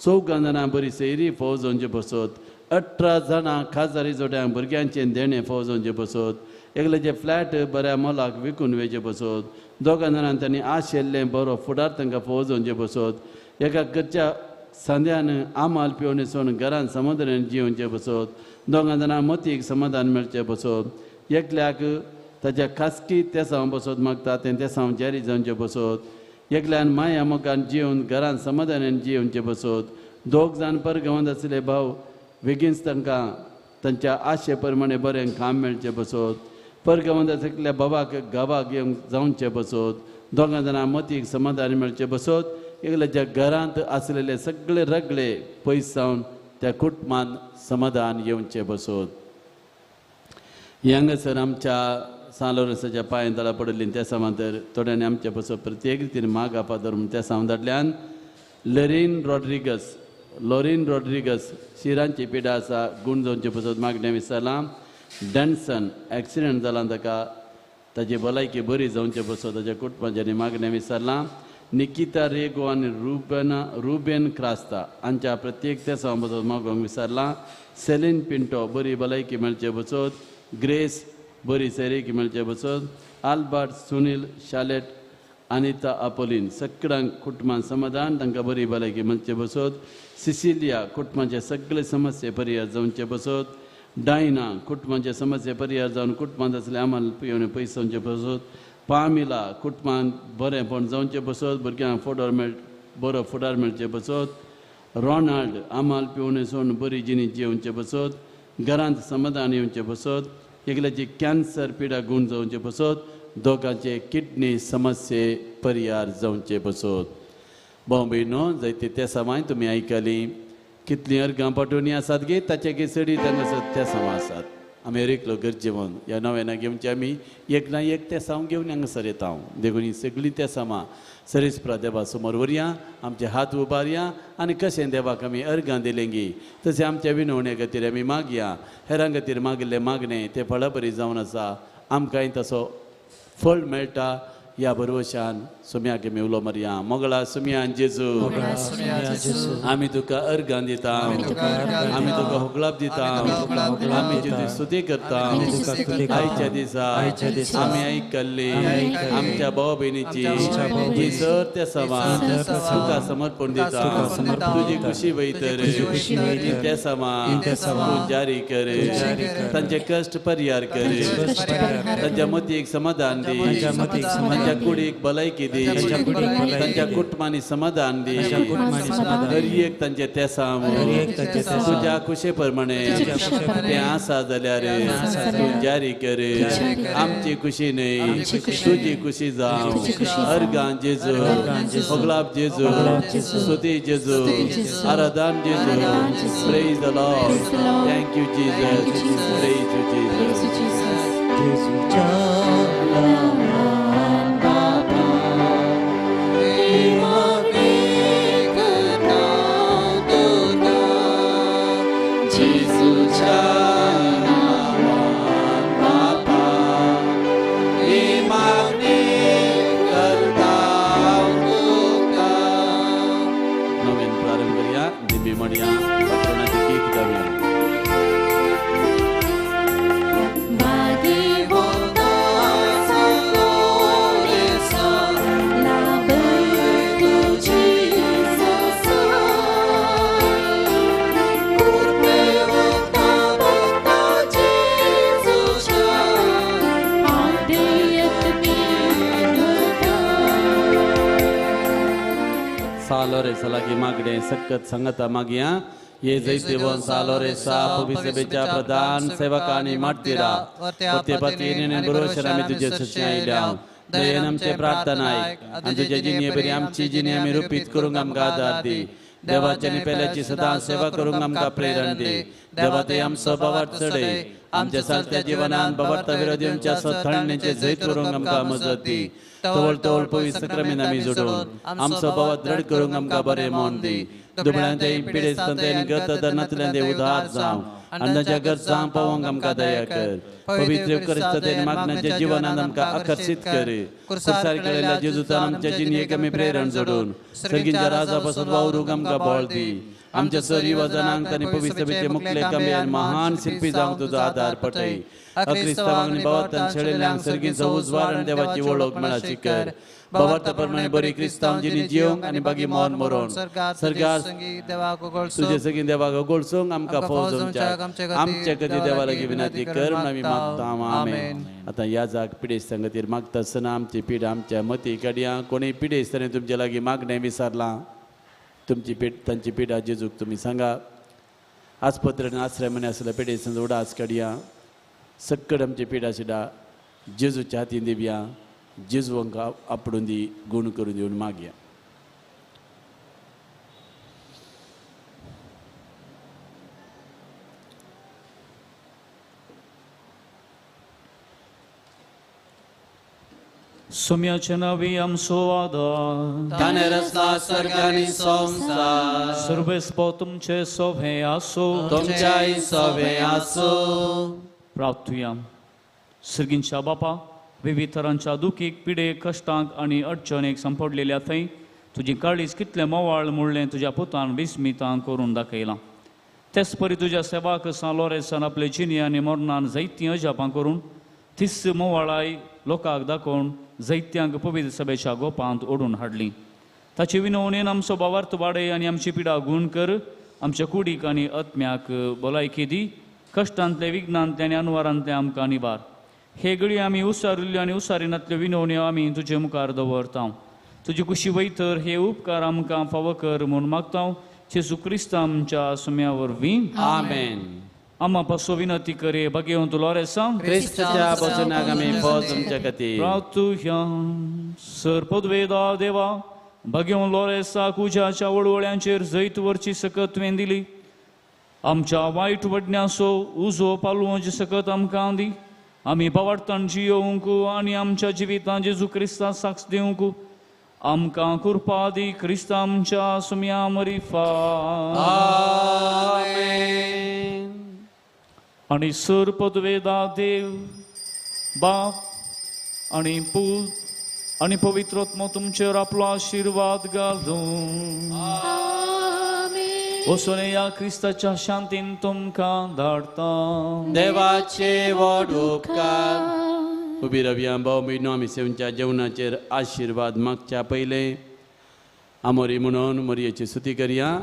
चौगां जाणां बरी सैरी फोव जावचे बसत 18 जाणां खाजदारी जोड्यांक भुरग्यांचें देणें फोव जावचें बसत एकल्याचें फ्लॅट बऱ्या मोलाक विकून वेचें बसत दोगां जाणांक तांणी आशिल्लें बरो फुडार तांकां फोव जावचें बसत एका घरच्या सांद्यान आमाल पिवणे सोडून घरान समाधानान जियेवचें बसत दोगां जाणां मोतीक समाधान मेळचें बसत एकल्याक ताच्या खासगी तेसांव बसत मागता तें तेसांव जारी जावचें बसत एकल्यान माया मोगान जियेवन घरान समाधानान जियेवचें बसत दोग जाण परगांवांत आशिल्ले भाव बेगीनच तांकां तांच्या आशे प्रमाणे बरें काम मेळचें बसत परगांवांत आशिल्ल्या बाबाक गांवाक येवंक जावचें बसत दोगां जाणां मतीक समाधान मेळचें बसत एकल्याच्या घरांत आसलेले सगळे रगळे पयस जावन त्या कुटुंबान समाधान येवचें बसत. हांगासर आमच्या सान लोरसाच्या पांयां तळा पडिल्ली त्या समांतर थोड्यांनी आमच्या बसत प्रत्येक रितीन माग आपा धरून त्या सावंदांतल्यान लरीन रॉड्रिगस लॉरीन रॉड्रिगस शिरांची पिडा आसा गूण जावचे बसत मागणें विसरलां. डॅन्सन एक्सिडंट जाला ताका ताची भलायकी बरी जावचे बसत ताच्या कुटुंबांनी मागणें विसरलां. निकिता रेगो आनी रुबेन क्रास्ता हांच्या प्रत्येक तेसांव बसत मागोवंक विसरलां. सेलीन पिंटो बरी भलायकी मेळचे बसत ग्रेस बरी सैरिकी मेळचे बसत आल्बर्ट सुनील शालेट अनिता अपोलीन सगळ्यांक कुटुंबान समाधान तांकां बरी भलायकी मेळचे बसत. सिसिलिया कुटुंबाचे सगळे समस्ये परिहार जावचे बसत. डायना कुटुंबाचे समस्ये परिहार जावन कुटुंबांत आसले आमाल पिवणे पयस जावचे बसत. पामिला कुटुंबान बरेंपण जावचे बसत भुरग्यांक फुडार बरो फुडार मेळचे बसत. रोनाल्ड आमाल पिवणे सोडून बरी जिणी जियेवचे बसत घरांत समाधान येवचे बसत एकल्याची कॅन्सर पिडा गूण जावचे बसत दोगांचे किडनी समस्ये परिहार जावचे बसत. भाव भयणो जायते त्या समाय तुमी आयकली कितलीं अर्गां पाठोवणी आसात गे ताचे गे सडी हांगासर त्या समा आसात. आमी हर एकलो गरजेवन ह्या नव्याना घेवचे आमी एक ना एक तेसांव घेवन हांगासर येता. देखून ही सगळीं तेसामां सरेस्परा देवा समोर व्हरया, आमचे हात उबारया आनी कशें देवाक आमी अर्गां दिलेंगी तशें आमच्या विनवणे खातीर आमी मागया. हेरां खातीर मागिल्लें मागणें तें फळा बरी जावन आसा, आमकांय तसो फळ मेळटा ह्या भरवशान सुम्याक आमी उलो मारया. मोगळा सुम्यान जेजू, आमी तुका अर्गां दिता, आमी तुका होगळाप दिता, आमी तुजी स्तुती करता. आयच्या दिसा आमी आयकल्ली आमच्या भाव भयणीची जी सर त्या समान तुका समर्पण दिता. तुजी खुशी वयतर त्या समान तूं जारी कर, तांचे कश्ट परिहार कर, तांच्या मतीक समाधान दी, तांच्या कुडीक भलायकी दी, तांच्या कुटुंबांनी समाधान दी. हर एक तांचे तेसांव तुज्या खुशे प्रमाणे तें आसा जाल्यार तूं जारी कर. आमची खुशी न्हय तुजी खुशी जावं. अर्गां जेजू, होगलाप जेजू, स्तुती जेजू, आराधन जेजू. Praise the Lord. Thank you Jesus. Praise you Jesus. सालोरेसालागी मागणे सक्कत संगता मागया. ये जैतेवन सालोरेसा पवित्रबेच्या प्रधान सेवकांनी मार्तीरा पते बरोबर आमी तुजे सचने आयल्या. दयेन आमचे प्रार्थना आयक आनी तुज्या जिणे बरी आमची जिणे आमी रुपीत करूंक आमकां आदार दी. देवाच्या आनी पेल्याची सदां सेवा करूंक आमकां प्रेरण दी. देवा ते आमचो भावार्थ चडय, आमच्या सारत्या जिवनान भावार्थ विरोधी आमच्या सथाळण्याचें जैत करूंक आमकां मजत दी. तवळ तवळ पवित्र सक्रामेन आमी जोडून आमचो भाव दृढ करूंक आमकां बरें मन दी. दुबळ्यांते पिडेस्तांते आनी गतदनांतल्यान उदार जावं आनी तांच्या गरजांक पावोवंक आमकां दया कर. पवित्र क्रिस्तान मागण्याच्या जिवनान आमकां आकर्शीत कर. कुर्सार केलेल्या जेजूतान आमच्या जिणेक आमी प्रेरण जोडून सर्गींच्या राजा पासून वावरूंक आमकां बळ दी. आमच्या सर युवजनांक आनी पवित्र सभेचे मुखले कामे आनी महान शिल्पी जावंक तुजो आदार पटय. अक्रिस्तावांक आनी भावार्थान शेळिल्ल्यांक सर्गींचो उजवाड आनी देवाची वळख मेळाची कर. भावार्था प्रमाणे बरी क्रिस्तांव जिणी जिवंक आनी बागी मौन मरोन सर्गार तुजे सगळीं देवाक गोळसूंक आमकां फौज आमच्या कदी देवा लागीं विनंती कर म्हूण आमी मागता. आमेन. आतां ह्या जाग पिडेस्तां खातीर मागता आसतना आमची पीड आमच्या मती काडया. कोणूय पिडेस्तांनी तुमच्या लागीं मागणें विसरलां, तुमची पीड तांची पिडा जेजूक तुमी सांगा. आस्पत्रेन आश्रय म्हणे आसल्या पिडेस्तांचो उडास काडया. सक्कड आमची पिडा शिडा जेजूच्या हातीन दिवया. जेजू हांकां आपडून दी, गूण करून दिवन मागया.
सोम्याचे नावी आमचो आदार,
ताणें रचला स्वर्ग आनी संवसार.
सर्वेस्पो तुमचे सोभे आसो,
तुमच्याय सोभे आसो.
प्रार्थुया. सर्गींच्या बापा, विविध तरांच्या दुखीक, पिडेक, कश्टांक आनी अडचणेक सांपडलेल्या थंय तुजी काळीज कितलें मोवाळ म्हणलें तुज्या पुतान विस्मितां करून दाखयलां. तेच परी तुज्या सेवाक सान लोरेसान आपले जिणी आनी मरणान जैतीं अजापां करून तीस मोवाळाय लोकांक दाखोवन जैत्यांक पवित्र सभेच्या गोपांत ओडून हाडली. ताचे विनवणेन आमचो भावार्थ वाडय आनी आमची पिडा गूण कर. आमच्या कुडीक आनी आत्म्याक भलायकी दी. कश्टांतले, विघ्नांतले आनी अनवारांतले आमकां निवार. हे घडी आमी उसारिल्ल्यो आनी उसारिनातल्यो विनवण्यो आमी तुजे मुखार दवरता. तुजी कुशी वयतर हे उपकार आमकां फावो कर म्हूण मागता. जेजू क्रिस्त आमच्या सुम्या वरवीं.
आमेन.
आमा पासो विनंती करे भगेवंत लोरेसा
क्रिस्ताच्या वचनाक आमी फौज तुमच्या खातीर
प्रार्थुया. सर पदवेदा देवा, भगेवन लोरेसा कुजाच्या वळवळ्यांचेर जैत वरची सकत तुवें दिली. आमच्या वायट वडण्याचो उजो पालवची सकत आमकां दी. आमी बावाडतान जियोवंक आनी आमच्या जिवितां जेजू क्रिस्ता साक्ष दिवंक आमकां कृपा दी. क्रिस्ता आमच्या सुम्या मरिफा.
आमेन.
आनी सर पदवेदा देव बाप आनी पूत आनी पवित्र आत्मो तुमचेर आपलो आशिर्वाद घालूं. वचून ह्या क्रिस्ताच्या शांतीन तुमकां धाडटा.
देवाचे व्हड उपकार. उबी रावया भाव भयणो, आमी सेवच्या जेवणाचेर आशिर्वाद मागच्या पयलें आमोरी म्हणून मोरयेची स्तुती करया.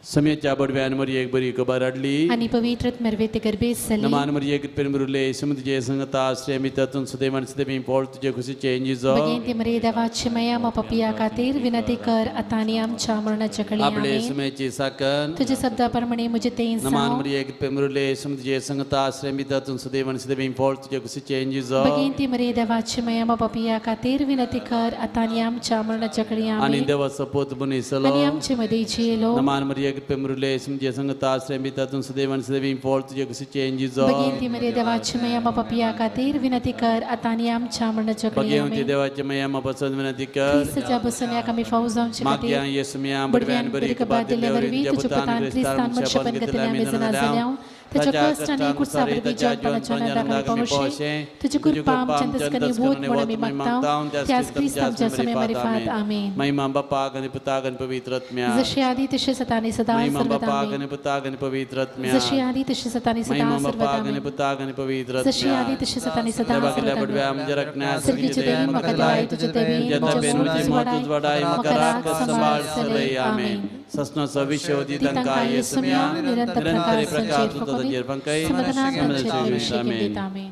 समयच्या बडव्यान मरियेक बरी खबर हाडली
आनी पवित्र मरवेते गर्भेस जाली.
नमान मरिये कृपेन भरिल्ले समुद्रचे संगता आश्रय आमी तातूंत सदैवान सदैवी पोळ तुजे खुशीचे इंजिजो.
भगिनी मरिये देवाची माया आमकां पापया खातीर विनंती कर आतां आनी आमच्या मरणाच्या कळी.
आपले समयाची साकन
तुझ्या शब्दा प्रमाणे म्हजें तें
नमान मरिये कृपेन भरिल्ले समुद्रचे संगता आश्रय आमी तातूंत सदैवान सदैवी पोळ तुजे खुशीचे इंजिजो.
भगिनी मरिये देवाची माया आमकां पापया खातीर विनंती कर आतां आनी आमच्या मरणाच्या कळी.
आनी देवाचो पूत मनीस जालो
आनी आमचे मदीं जियेलो.
नमान मरिये कृपेन भरिल्ले समुद्रचे संगता आश्रय आमी तातूंत सदैवान सदैवी पोळ तुजे खुशीचे इंजिजो.
भगिनी मरिये देवाची माया आमकां पापया खातीर विनंती कर आतां आनी आमच्या मरणाच्या कळी.
भगिनी देवाची माया आमकां पसंत विनंती कर.
क्रिस्ताच्या बसण्याक आमी फावो जावचे खातीर
मागया येसुम्या बडव्यान बरी खबर दिल्ले वरवीं
तुज्या पुतान क्रिस्तान मनशेपण घेतलें आमी जाणा जाल्या. ताच्या कश्ट आनी कुर्सा वरवीं जिवनपणाच्या आनंदाक आमी पावशे. तुजी कृपा आमच्या अंतस्करणी वोत म्हूण आमी मागता. त्याच क्रिस्त आमच्या समय मारिफात. आमेन.
महिमा बापाक आनी पुताक आनी पवित्र आत्म्याक.
जशी आदी तशी सदा आनी सदा
महिमा
सर्वदा.
बापाक आनी पुताक आनी पवित्र आत्म्याक.
जशी आदी तशी सदा आनी सदा
महिमा
सर्वदा.
बापाक आनी पुताक आनी पवित्र
जशी आदी
आत्म्याक.
तशी सदा आनी सदा
देवा केल्या
सर्वदा.
बडव्या आमच्या रखण्या
सर्गीचे देव म्हाका दिवाय तुजे
तुज्या
दयेन
दयेन
म्हजें
म्हजी
मोत
मौत उजवाडाय
म्हाका
म्हाका
राख
राख
सांबाळ
सांबाळ
सलय.
सलय.
आमेन.
आमेन. ससनाचो विशय दी
ती
तांकां
तांकां
येसुम्या
येसुम्या निरंतर
निरंतर
प्रकाश
प्रकाश
संचेर
तुजो पंकय
समाधानान आमचे अभिषेक
आमेन.
दिता. आमेन.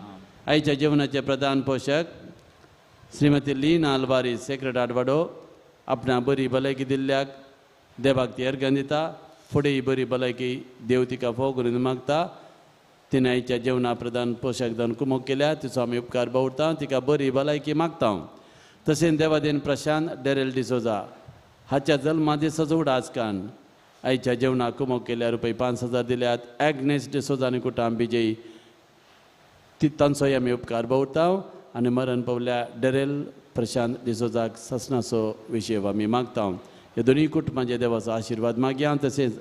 आयच्या जेवणाचे प्रधान पोशक श्रीमती लीना अल्वारी सेक्रेट आडवाडो आपणा बरी भलायकी दिल्ल्याक देवाक ती अर्घन दिता. फुडें ही बरी भलायकी देव तिका फोव करून मागता. तिणें आयच्या जेवणा प्रधान पोशक जावन कुमोक केल्या तिचो आमी उपकार बावडटा. तिका बरी भलायकी मागता. तशेंच देवादेन प्रशांत डेरेल डिसोजा हाच्या जल्मा दिसाचो उडास कान आयच्या जेवणाक कुमोक केल्या रुपये 5,000 दिल्यात. एग्नेस डिसोजा आनी कुटाम विजयी ती तांचोय आमी उपकार बावडटा. आनी मरण पावल्या डेरेल प्रशांत डिसोजाक ससनाचो विशय आमी मागता. ह्या दोनूय कुटुंबांचे देवाचो आशिर्वाद मागया. तशेंच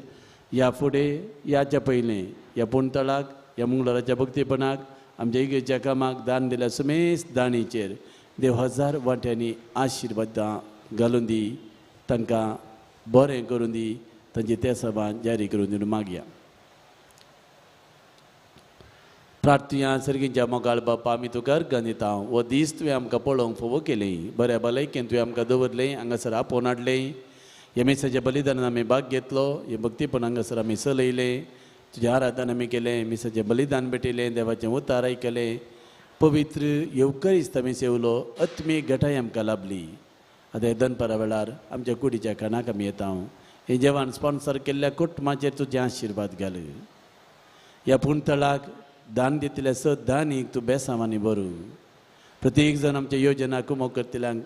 ह्या फुडें ह्याच्या पयलीं ह्या पुणतळाक ह्या मंगळाराच्या भक्तीपणाक आमच्या इगर्जेच्या कामाक दान दिल्या सुमेस दाणीचेर देव हजार वांट्यांनी आशिर्वादां घालून दी. तांकां बरें करून दी. तांची ते सभा जारी करून दिवन मागया. प्रार्थुया. सर्गीच्या मोगाळ बापा आमी तुका अर्घन दिता. हो दीस तुवें आमकां पळोवंक फावो केलें. बऱ्या भलायकेन तुवें आमकां दवरलें. हांगासर आपोवन हाडलें. ह्या मिसाच्या बलिदानान आमी भाग घेतलो. हें भक्तीपण हांगासर आमी चलयलें. तुजें आराधन आमी केलें. मिसाचें बलिदान भेटयलें. देवाचें उतार आयकलें. पवित्र येवकरीस्त आमी सेवलो. आत्मीक घटाय आमकां लाभली. आतां दनपारा वेळार आमच्या कुडीच्या खाणाक आमी येता. हें जेवण स्पॉन्सर केल्ल्या कुटुंबाचेर तुजें आशिर्वाद घाल. ह्या पुणतळाक दान दितल्या स दानीक तूं बेसांवांनी भरू. प्रत्येक जाण आमच्या योजना कुमोक करतल्यांक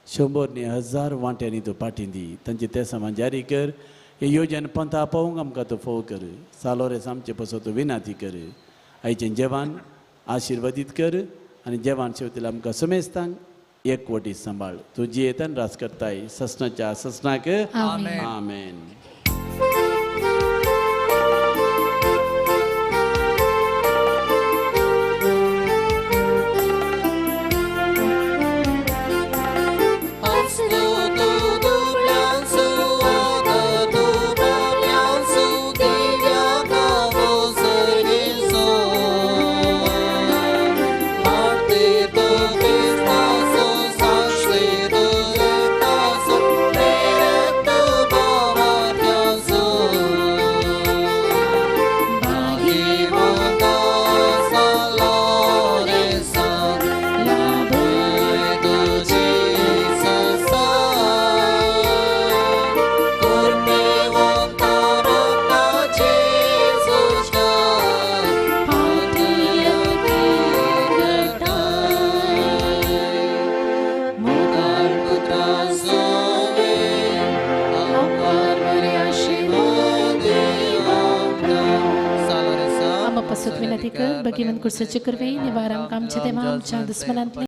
100 न्ही 1000 वांट्यांनी तूं पाठी दी. तांची ते सामान जारी कर. हे योजन पंथा पावूंक आमकां तूं फोव कर. सालोरेस आमचे पसो तूं विनाती कर. आयचें जेवण आशिर्वादीत कर आनी जेवण शेवतीला आमकां समेस्तांक एकवटी सांबाळ. तूं जियेतान राज करताय ससनाच्या ससनाक. आमेन.
विनंती कर, भगिवन कुर्साचे करवे निवार आमकां आमच्या देवा आमच्या दुस्मनांतले।